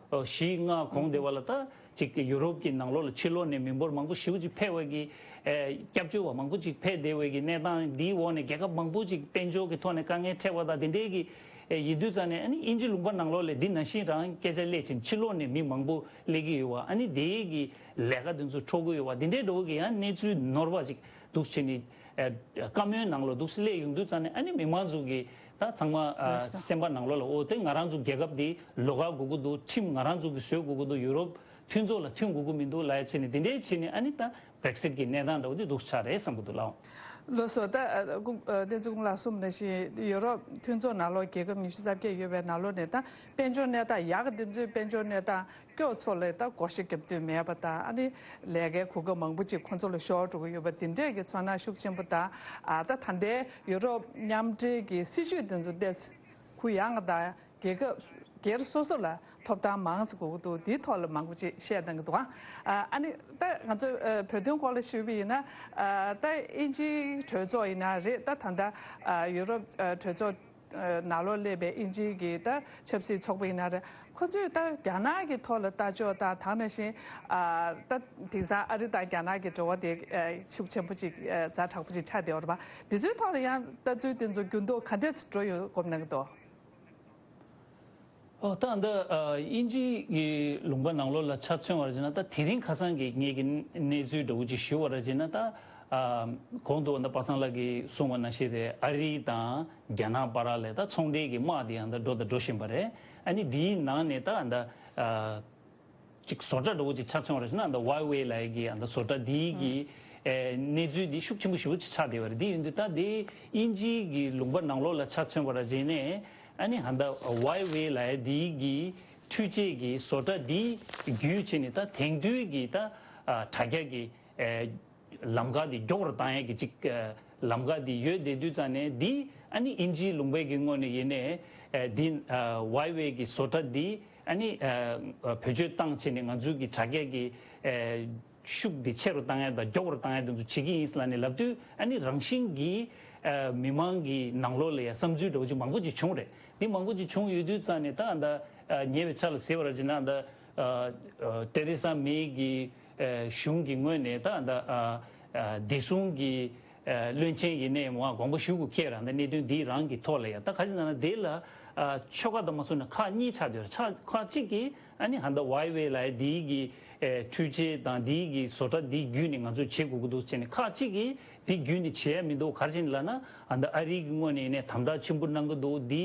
ཨ་བཞི་ལྔ་གོང་དེ་བ་ལ་ད་ཅིག་ཡུ་རོབ་ཀྱི་ནང་ལོགས་ལ་ཕྱི་ལོགས་ནས་མི་འབོར་མང་པོ་ཞེ་པོ་ཅིག་འཕེལ་བའི་གི་ཨེ་སྐྱབས་བཅོལ་བ་མང་པོ་ཅིག་འཕེལ་བསྡད་པའི་གི་གནས་སྟངས་འདིའི་འོག་ནས་རྒྱལ་ཁབ་མང་པོ་ཅིག་དཔལ་འབྱོར་གྱི་ཐོག་ནས་དཀའ་ངལ་འཕྲད་པ་དང་དེ་འདྲའི་གི་ཨེ་ཡིན་དུས་ཙང་ནས། ཨ་ནི་དབྱིན་ཇི་ལུང་པ་ནང་ལོགས་ལ་འདི་ནང་བཞིན་རང་སྐད་ཆ་སླེབས་ཕྱིན། ཕྱི་ལོགས་ནས་མི་མང་པོ་སླེབས་ཀྱི་ཡོད་པ། ཨ་ནི་དེའི་གི་ལས་ཀ་དེ་ཚོ་འཕྲོ་གི་ཡོད་པ། དེ་འདྲའི་འདྲ་བོ་གི་ཡང་གནས་ཚུལ་ནོར་བ་ཅིག་འདུག་བྱས་ནས་ཨེ་བཀའ་མོལ་ནང་ལོགས་འདུག་སེ་སླེབས་ཡོང་དུས་ཙང་ནས། ཨ་ནི་མི་མང་ཚོ་གི་ད་ཚང་མ་ཨ་སེམས་པ་ནང་ལོགས་ལ་ཨོ་དེ་ང་རང་ཚོ་རྒྱལ་ཁབ་འདི་ལོགས་ཀ་དགོས་ཀྱི་འདུག་ཁྲིམས་ང་རང་ཚོ་གིས་བཟོ་དགོས་ཀྱི་འདུག་ཡུ་རོབ་མཐུན་ཚོགས་ལ་མཐུན་དགོས་ཀྱི་མི་འདུག་ལབ་ཡ་བྱས་ནས། དེ་འདྲའི་བྱས་ནས་ཨ་ནི་ད་བྷི་རེག་སིཊ་གི་གནས་སྟངས་འདྲ་བོ་དེ་འདུག་ཆགས་རེད་བསམ་གྱི་འདུག་ལགས། ལགས་སོ། ད་ཨ་ཨ་བསྟན་འཛིན་ཀུན་ལེགས་གསུངས་པ་ནང་བཞིན་ཡུ་རོབ་མཐུན་ཚོགས་ནང་ལོགས་རྒྱལ་ཁབ་ཉི་ཤུ་རྩ་བརྒྱད་ཡོད་པའི་ནང་ལོགས་ནས་ད་དཔལ་འབྱོར་གནས་སྟངས་ཡག་གི་དེ་ཚོའི་དཔལ་འབྱོར་གནས་སྟངས་སྐྱོ་ཚོ་ལ་ད་བགོ་བཤའ་རྒྱབ་འདོད་མེད་པ་དང་། ཨ་ནི་ལས་ཀའི་གོ་སྐབས་མང་པོ་ཅིག་ཁོང་ཚོ་ལ་ཤོར་འགྲོ་གི་ཡོད་པ། དེ་འདྲས་ཀྱི་ཚོར་སྣང་ཤུགས་ཆེན་པོ་དང་། ཨ་ད་ད་ལྟའི་ཡུ་རོབ་མཉམ་འབྲེལ་གྱི་སྲིད་བྱུས་དེ་ཚོ་ཏོག་ཙམ་གུ་ཡངས་དང་། རྒྱལ་ཁབ་སྒེར་སོ་སོ་ལ་ཐོབ་ཐང་མང་ཙམ་དགོས་ཀྱི་འདུག་འདིའི་ཐོག་ལ་མང་པོ་ཅིག་བཤད་གནང་གི་འདུག་ཨ་ཨ་ནི་ད་ང་ཚོ་ཨ་བོད་དོན་སྐོར་ལ་ཞུས་པ་ཡིན་ན། ཨ་ད་དབྱིན་ཇིའི་གྲོས་ཚོགས་ཡིན་ན་རེད། ད་ད་ལྟ་ཨ་ཡུ་རོབ་ཨ་གྲོས་ཚོགས་ཨ་ནང་ལོགས་སླེབས་པའི་དབྱིན་ཇིའི་གི་ད་ཆབ་སྲིད་ཚོགས་པ་ཡིན་ན་རེད། ཁོ་ཚོས་ད་རྒྱ་ནག་གི་ཐོག་ལ་ལྟ་ཕྱོགས་དང་། ད་ནང་བཞིན་ཨ་ད་དེང་སང་ཨ་རི་དང་རྒྱ་ནག་གི་འབྲེལ་བ་དེ་ཨ་ཤུགས་ཆེན་པོ་ཅིག་ཨ་ཛ་དྲག་པོ་ཅིག་ཆགས་བསྡད་ཡོད་རེད་པ། དེ་ཚོའི་ཐོག་ལ་ཡང་ལྟ་ཚུལ་དེ་ཚོ་འགྱུར་ལྡོག་ག་འདྲས་འགྲོ་ཡོད་དགོངས་གནང་གི་འདུག་ཨོ། ད་འདི་ཨ་དབྱིན་ཇི་གི་ལུང་པ་ནང་ལོགས་ལ་ཆ་མཚོན་པ་ར་བྱས་ན། ད་དེ་རིང་ཁ་སང་གི་ངེད་ཀྱི་གནས་ཚུལ་འདྲ་བོ་ཅིག་ཞུ་བ་ར་བྱས་ན། ད་ཨ་གོང་དུ་ད་པ་སངས་ལགས་ཀྱིས་གསུངས་པ་ནང་བཞིན་རེད། ཨ་རི་དང་རྒྱ་ནག་བར་ལ་ད་ཚོང་འབྲེལ་གྱི་དམག་དེ་ཡང་ད་འགྲོ་དང་འགྲོ་བཞིན་པ་རེད། ཨ་ནི་དེའི་ནང་ནས་ད་ད་ཨ་ཅིག་བཟོ་གྲྭ་འདྲ་བོ་ཅིག་ཆ་མཚོན་པ་ར་བྱས་ན། ད་ཝའེ་ཝེ་ལབ་ཡས་ཀྱི་ཨ་ད་བཟོ་གྲྭ་དེའི་གི་ཨེ་གནས་ཚུལ་འདི་ཤུགས་ཆེན་པོ་ཞེ་པོ་ཅིག་ཆགས་བསྡད་པ་རེད། དེ་ཡིན་དུས་ད་དེ་དབྱིན་ཇིའི་གི་ལུང་པ་ནང་ལོགས་ལ་ཆ་མཚོན་པ་ར་བྱས་ནས། ཨ་ནི་ཧ་ད་ཝའེ་ཝེ་ལབ་ཡས་དེའི་གི་འཕྲུལ་ཆས་ཀྱི་བཟོ་གྲྭ་འདི་བརྒྱུད་བྱས་ནས། ད་དེང་དུས་ཀྱི་ད་ཨ་དྲ་རྒྱ་གི་ཨེ་ལམ་ཁ་འདི་མགྱོགས་རུ་བཏང་ཡས་ཀྱི་ཅིག་ཨེ་ལམ་ཁ་འདི་ཡོད་བསྡད་དུས་ཙང་ནས། འདི་ཨ་ནི་དབྱིན་ཇིའི་ལུང་པའི་གི་ངོས་ནས་ཡིན་ནའི་ཨེ་འདི་ཨ་ཝའེ་ཝེ་གི་བཟོ་གྲྭ་འདི་ཨ་ནི་ཨ་བེད་སྤྱོད་བཏང་བྱས་ནས་ང་ཚོའི་གི་དྲ་རྒྱ་གི་ཨེ་ཤུགས་འདི་ཆེ་རུ་བཏང་ཡ་དང་མགྱོགས་རུ་བཏང་ཡ་དེ་ཚོ་བྱེད་ཀྱི་ཡིན་ལབ་ནས་ལབ་དུས། ཨ་ནི་རང་བཞིན་གྱིས་ཨ་མི་མང་གི་ནང་ལོགས་ལ་ཡ་བསམ་ཚུལ་འདྲ་བོ་ཅིག་མང་པོ་ཅིག་བྱུང་རེད། འདི་མང་པོ་ཅིག་བྱུང་ཡོད་དུས་ཙང་ནས། ད་ད་ཨ་ཉེ་བའི་ཆར་ལ་ཟེར་བ་ར་བྱས་ན། ད་ཨ་ཨ་ཏེ་རེ་ས་མེ་གི་ཨ་གཞུང་གི་ངོས་ནས་ད་ད་ཨ་ཨ་བདེ་སྲུང་གི་ཨ་བློན་ཆེན་ཡིན་ནའི་མ་དགོངས་པ་ཞུ་དགོས་ཁེལ་ར། ད་གནད་དོན་འདི་རང་གི་ཐོག་ལ་ཡ་ད་ག་ཅི་ན་ན་དེ་ལ་ ཨ་ཆོལ་ཁ་དང་མ་སོང་ན་ཁག་གཉིས་ཆགས་བསྡད་ཡོད་རེད། ཆ་ཁག་གཅིག་གིས་ཨ་ནི་ཧ་ད་ཝའི་ཝེ་ལ་ཡ་འདིའི་གི་ཨེ་འཕྲུལ་ཆས་དང་འདིའི་གི་བཟོ་གྲྭ་འདི་བརྒྱུད་ནས་ང་ཚོས་བྱེད་དགོས་ཀྱི་འདུག་ཟེར་ནས། ཁག་གཅིག་གིས་འདི་བརྒྱུད་ནས་བྱེད་ཡ་མི་འདུག་ག་རེ་བྱས་ནས་ལབ་ན། ཨ་ད་ཨ་རི་གི་ངོས་ནས་ནས་དམ་དྲག་ཆེན་པོ་གནང་གི་འདུག་འདི་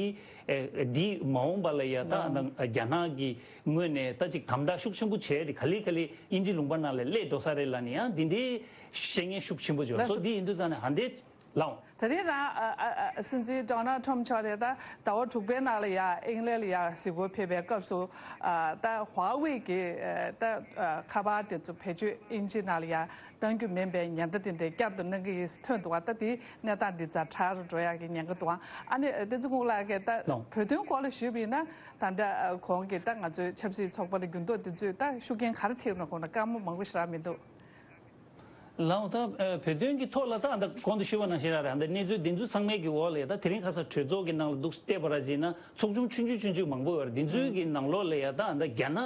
ཨེ་འདི་མ་འོངས་པ་ལ་ཡ་ད་ཨ་ད་རྒྱ་ནག་གི་ངོས་ནས་ད་ཅིག་དམ་དྲག་ཤུགས་ཆེན་པོ་བྱས་ཏེ་ག་ལེ་ག་ལེ་དབྱིན་ཇི་ལུང་པ་ནང་ལ་སླེབས་འགྲོ་ས་རེད་ལབ་ནས་ཡང་འདི་འདྲའི་བཤད་མཁན་ཤུགས་ཆེན་པོ་བྱོས་སོ། འདི་ཡིན་དུས་ཙང་ནས་ཧ་འདས་ལའོ། ད་རེས་རང་ཨ་ཨ་ཨ་སྲིད་འཛིན་Donald Trump་མཆོག་རེད། ད་ཟླ་བ་དྲུག་པའི་ནང་ལ་ཡ་ཨིང་ལན་ལ་ཡ་གཟིགས་སྐོར་ཕེབས་པའི་སྐབས་སུ་ཨ་ད་ཧྭ་ཝེ་གི་ཨ་ད་ཨ་ཁ་པར་དེ་ཚོ་བེད་སྤྱོད་དབྱིན་ཇི་ནང་ལ་ཡ་གཏང་རྒྱུ་མིན་པའི་ཉེན་བརྡ་དེ་འདྲ་བསྐྱར་དུ་གནང་གི་ཡིན་ཐོན་འདུག་བ། ད་དེ་གནས་སྟངས་འདི་ཛ་དྲག་རུ་འགྲོ་ཡག་གི་ཉེན་ཁ་འདུག་བ། ཨ་ནི་བསྟན་འཛིན་ཀུན་ལགས་ཀྱིས་ད་ལགས། བོད་དོན་སྐོར་ལ་ཞུས་པ་ཡིན་ན། ད་ལྟ་གོང་གི་ད་ང་ཚོའི་ཆབ་སྲིད་ཚོགས་པ་ལ་འགྱུར་ལྡོག་དེ་ཚོས་ད་ཤུགས་རྐྱེན་ག་རེ་ཐེབས་ན་དགོངས་ན་བཀའ་མོལ་མང་པོ་ཞེ་དྲག་མི་འདུག་ལགས། ད་ཨ་བོད་དོན་གྱི་ཐོག་ལ་ད་ད་གོང་དུ་ཞུས་པ་ནང་བཞིན་ར་རེད། ད་གནས་ཚུལ་འདི་ཚོ་ཚང་མའི་གི་འོག་ལ་ད་དེ་རིང་ཁ་སང་གྲོས་ཚོགས་ཀྱི་ནང་ལ་འདུག་བལྟས་པ་ར་བྱས་ན་ཚོགས་ཆུང་ཆུང་ཆུང་ཆུང་ཆུང་མང་པོ་ཡོད་རེད། འདི་ཚོའི་གི་ནང་ལོགས་ལ་ཡ་ད་ད་རྒྱ་ནག་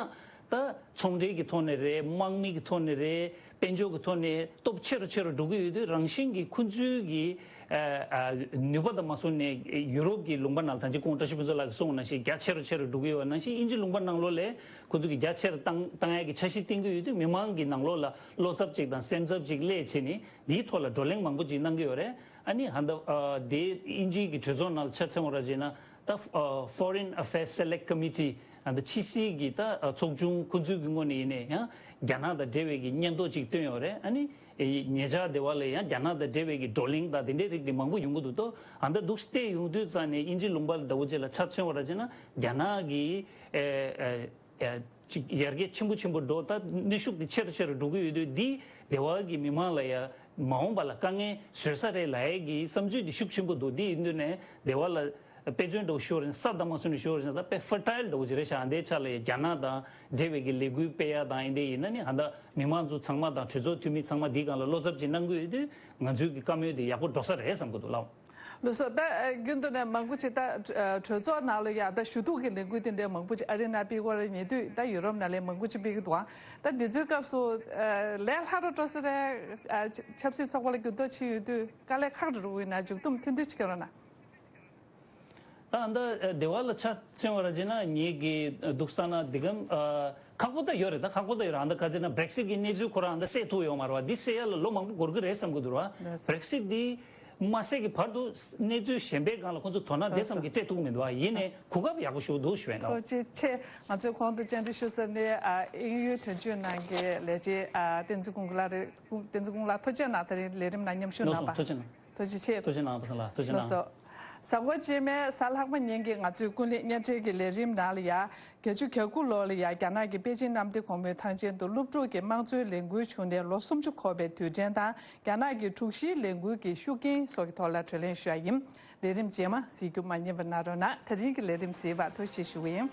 ད་ཚོང་འབྲེལ་གྱི་ཐོག་ནས་རེད། དམག་མི་གི་ཐོག་ནས་རེད། དཔལ་འབྱོར་གྱི་ཐོག་ནས་སྟོབས་ཆེ་རུ་ཆེ་རུ་འགྲོ་གི་ཡོད་དུས་རང་བཞིན་གྱི་ཁོ་ཚོའི་གི་ཨ་ཨ་ནུས་པ་དང་མ་སོང་ནས་ཡུ་རོབ་ཀྱི་ལུང་པ་ནང་ད་ཅི་གོང་བཀྲ་ཤིས་ཕུན་ཚོགས་ལགས་ཀྱིས་གསུངས་ནང་བཞིན་རྒྱ་ཆེ་རུ་ཆེ་རུ་འགྲོ་གི་ཡོད་ནང་བཞིན་དབྱིན་ཇི་ལུང་པ་ནང་ལོགས་ལ་ཁོ་ཚོ་གི་རྒྱ་ཆེ་རུ་བཏང་བཏང་ཡག་གི་འཆར་གཞི་བཏིང་གི་ཡོད་དུས་མི་མང་གི་ནང་ལོགས་ལ་བློ་འཚབ་ཅིག་དང་སེམས་འཚབ་ཅིག་སླེབས་བྱས་ནས་འདིའི་ཐོག་ལ་བགྲོ་གླེང་མང་པོ་ཅིག་གནང་གི་ཡོད་རེད། ཨ་ནི་ཧ་ད་ཨ་དེ་དབྱིན་ཇིའི་གི་གྲོས་ཚོགས་ནང་ལ་ཆ་མཚོན་པ་ར་བྱས་ན་ད་ཨ་Foreign Affairs Select Committee ཨ་ད་ཕྱི་སྲིད་ཀྱི་ད་ཨ་ཚོགས་ཆུང་ཁོ་ཚོའི་གི་ངོས་ནས་ཡིན་ནའི་ཡང་རྒྱ་ནག་དང་འབྲེལ་བའི་གི་སྙན་ཐོ་ཅིག་བཏོན་ཡོད་རེད། ཨ་ནི་ཨེ་ཉེ་ཆར་དེ་བ་ལ་ཡང་རྒྱ་ནག་དང་འབྲེལ་བའི་གི་བགྲོ་གླེང་དང་དེ་འདྲའི་རིགས་དེ་མང་པོ་ཡོང་གི་འདུག་ཏོ། ཨ་ད་འདུག་བལྟས་ཡོང་དུས་ཙང་ནས་དབྱིན་ཇི་ལུང་པ་ལ་འདྲ་བོ་ཅིག་ལ་ཆ་མཚོན་པ་ར་བྱས་ན་རྒྱ་ནག་གི་ཨེ་ཨེ་ཨེ་ཅིག་ཡར་རྒྱས་ཆེན་པོ་ཆེན་པོ་འགྲོ། ད་གནོན་ཤུགས་དེ་ཆེ་རུ་ཆེ་རུ་འགྲོ་གི་ཡོད་དུས་འདི་སྡེ་བ་གི་མི་མང་ལ་ཡ་མ་འོངས་པ་ལ་དཀའ་ངལ་བཟོ་ས་རེད་ལབ་ཡས་ཀྱི་བསམ་ཚུལ་འདི་ཤུགས་ཆེན་པོ་འདུག་འདི་ཡིན་དུས་ནས་སྡེ་བ་ལ་དཔེ་མཚོན་འདྲ་བོ་ཞུ་བ་རེད། ས་དང་མ་སོང་ནས་ཞུ་བ་རེད་ན་ད་དཔེ་ཕར་ཊའིལ་འདྲ་བོ་ཅིག་རེད་ཤག་འདིའི་ཆ་ལ་ཡ་རྒྱ་ནག་དང་འབྲེལ་བའི་གི་ལས་འགུལ་སྤེལ་ཡ་དང་ཡིན་དེ་ཡིན་ན་ནི་ཧ་ད་མི་མང་ཚོ་ཚང་མ་དང་གྲོས་ཚོགས་འཐུས་མི་ཚང་མ་འདིའི་སྒང་ལ་བློ་འཚབ་ཅིག་གནང་གི་ཡོད་དུས་ང་ཚོའི་གི་བཀའ་མོལ་དེ་ཡག་པོ་འགྲོ་ས་རེད་བསམ་གི་འདུག་ལགས། ལགས་སོ། ད་རྒྱུན་དུ་ནས་མང་པོ་ཅིག་ད་གྲོས་ཚོགས་ནང་ལ་ཡ་ད་ཞུ་གཏུག་གི་ལས་འགུལ་དེ་འདྲའི་མང་པོ་ཅིག་ཨ་རི་ནང་སྤེལ་སྐོར་ཉེ་དུས་ད་ཡུ་རོབ་ནང་ལས་མང་པོ་ཅིག་སྤེལ་གི་འདུག་ད་འདི་ཚོའི་སྐབས་སུ་ལས་སླ་རུ་འགྲོ་ས་རེད། ཆབ་སྲིད་ཚོགས་པ་ལ་འགྱུར་ལྡོག་ཕྱིན་ཡོད་དུས་དཀའ་ལས་ཁག་རུ་རུ་ཡིན་ན་མཇུག་སྡོམ་ཐུང་ཐུང་ཅིག་ཁྱེར་རོགས་གནང་། ད་ཨ་ད་སྡེ་བ་ལ་ཆ་མཚོན་པ་ར་བྱས་ན་ངེད་ཀྱི་འདུག་ས་ན་འདི་གམ་ཁག་པོ་ད་ཡོད་རེད། ད་ཁག་པོ་ད་ཡོད་རེད། ཨ་ད་ག་ཚོད་ན་བྷི་རེག་སིཊ་གི་གནས་ཚུལ་ཁོ་རང་ད་སེལ་ཐུབ་ཡོད་མ་རེད་བ། འདི་སེལ་ཡ་ལ་ལོ་མང་པོ་འགོར་གི་རེད་བསམ་གི་འདུག་ར། བྷི་རེག་སིཊ་འདི་མ་སེལ་གི་བར་དུ་གནས་ཚུལ་གཞན་པའི་སྒང་ལ་ཁོ་ཚོ་དོ་སྣང་དེ་ཙམ་གྱིས་སྤྲད་ཐུབ་ཀྱི་མི་འདུག་བ། ཡིན་ནའི་གོ་སྐབས་ཡག་པོ་ཞིག་འདུག་ཞུ་བས་ན། ཐུགས་རྗེ་ཆེ། ང་ཚོས་གོང་དུ་བཅར་འདྲི་ཞུ་ས་ནི་ཨ་དབྱིན་ཡུལ་དོན་གཅོད་ནང་གི་ལས་བྱེད་ཨ་བསྟན་འཛིན་ཀུན་ལགས་རེད། བསྟན་འཛིན་ཀུན་ལགས་ཐུགས་རྗེ་གནང་། ད་རིང་ལས་རིམ་ནང་མཉམ་ཞུགས་གནང་བ། ཐུགས་རྗེ་གནང་། ཐུགས་རྗེ་ཆེ། ཐུགས་རྗེ་གནང་། ཐུགས་རྗེ་གནང་། ཐུགས་རྗེ་གནང་། ལགས་སོ། གཟའ་འཁོར་རྗེས་མའི་གཟའ་ལྷག་པ་ཉིན་གྱི་ང་ཚོའི་ཀུན་གླེང་བརྙན་འཕྲིན་གྱི་ལས་རིམ་ནང་ལ་ཡ། བརྒྱད་ཅུ་གྱ་དགུ་ལོ་ལ་ཡ་རྒྱ་ནག་གི་པེ་ཅིན་གནམ་བདེ་གོང་མོའི་ཐང་ཆེན་དུ་སློབ་ཕྲུག་གི་དམངས་གཙོའི་ལས་འགུལ་བྱུང་ནས་ལོ་སུམ་ཅུ་འཁོར་བའི་དུས་དྲན་དང་རྒྱ་ནག་གི་དྲུག་བཞིའི་ལས་འགུལ་གྱི་ཤུགས་རྐྱེན་སོགས་ཀྱི་ཐོག་ལ་བགྲོ་གླེང་ཞུ་ཡ་ཡིན། ལས་རིམ་རྗེས་མ་གཟིགས་རྒྱུ་མ་བསྙེལ་བ་གནང་རོགས་གནང་། དེ་རིང་གི་ལས་རིམ་གཟིགས་པར་ཐུགས་རྗེ་ཆེ་ཞུ་གི་ཡིན།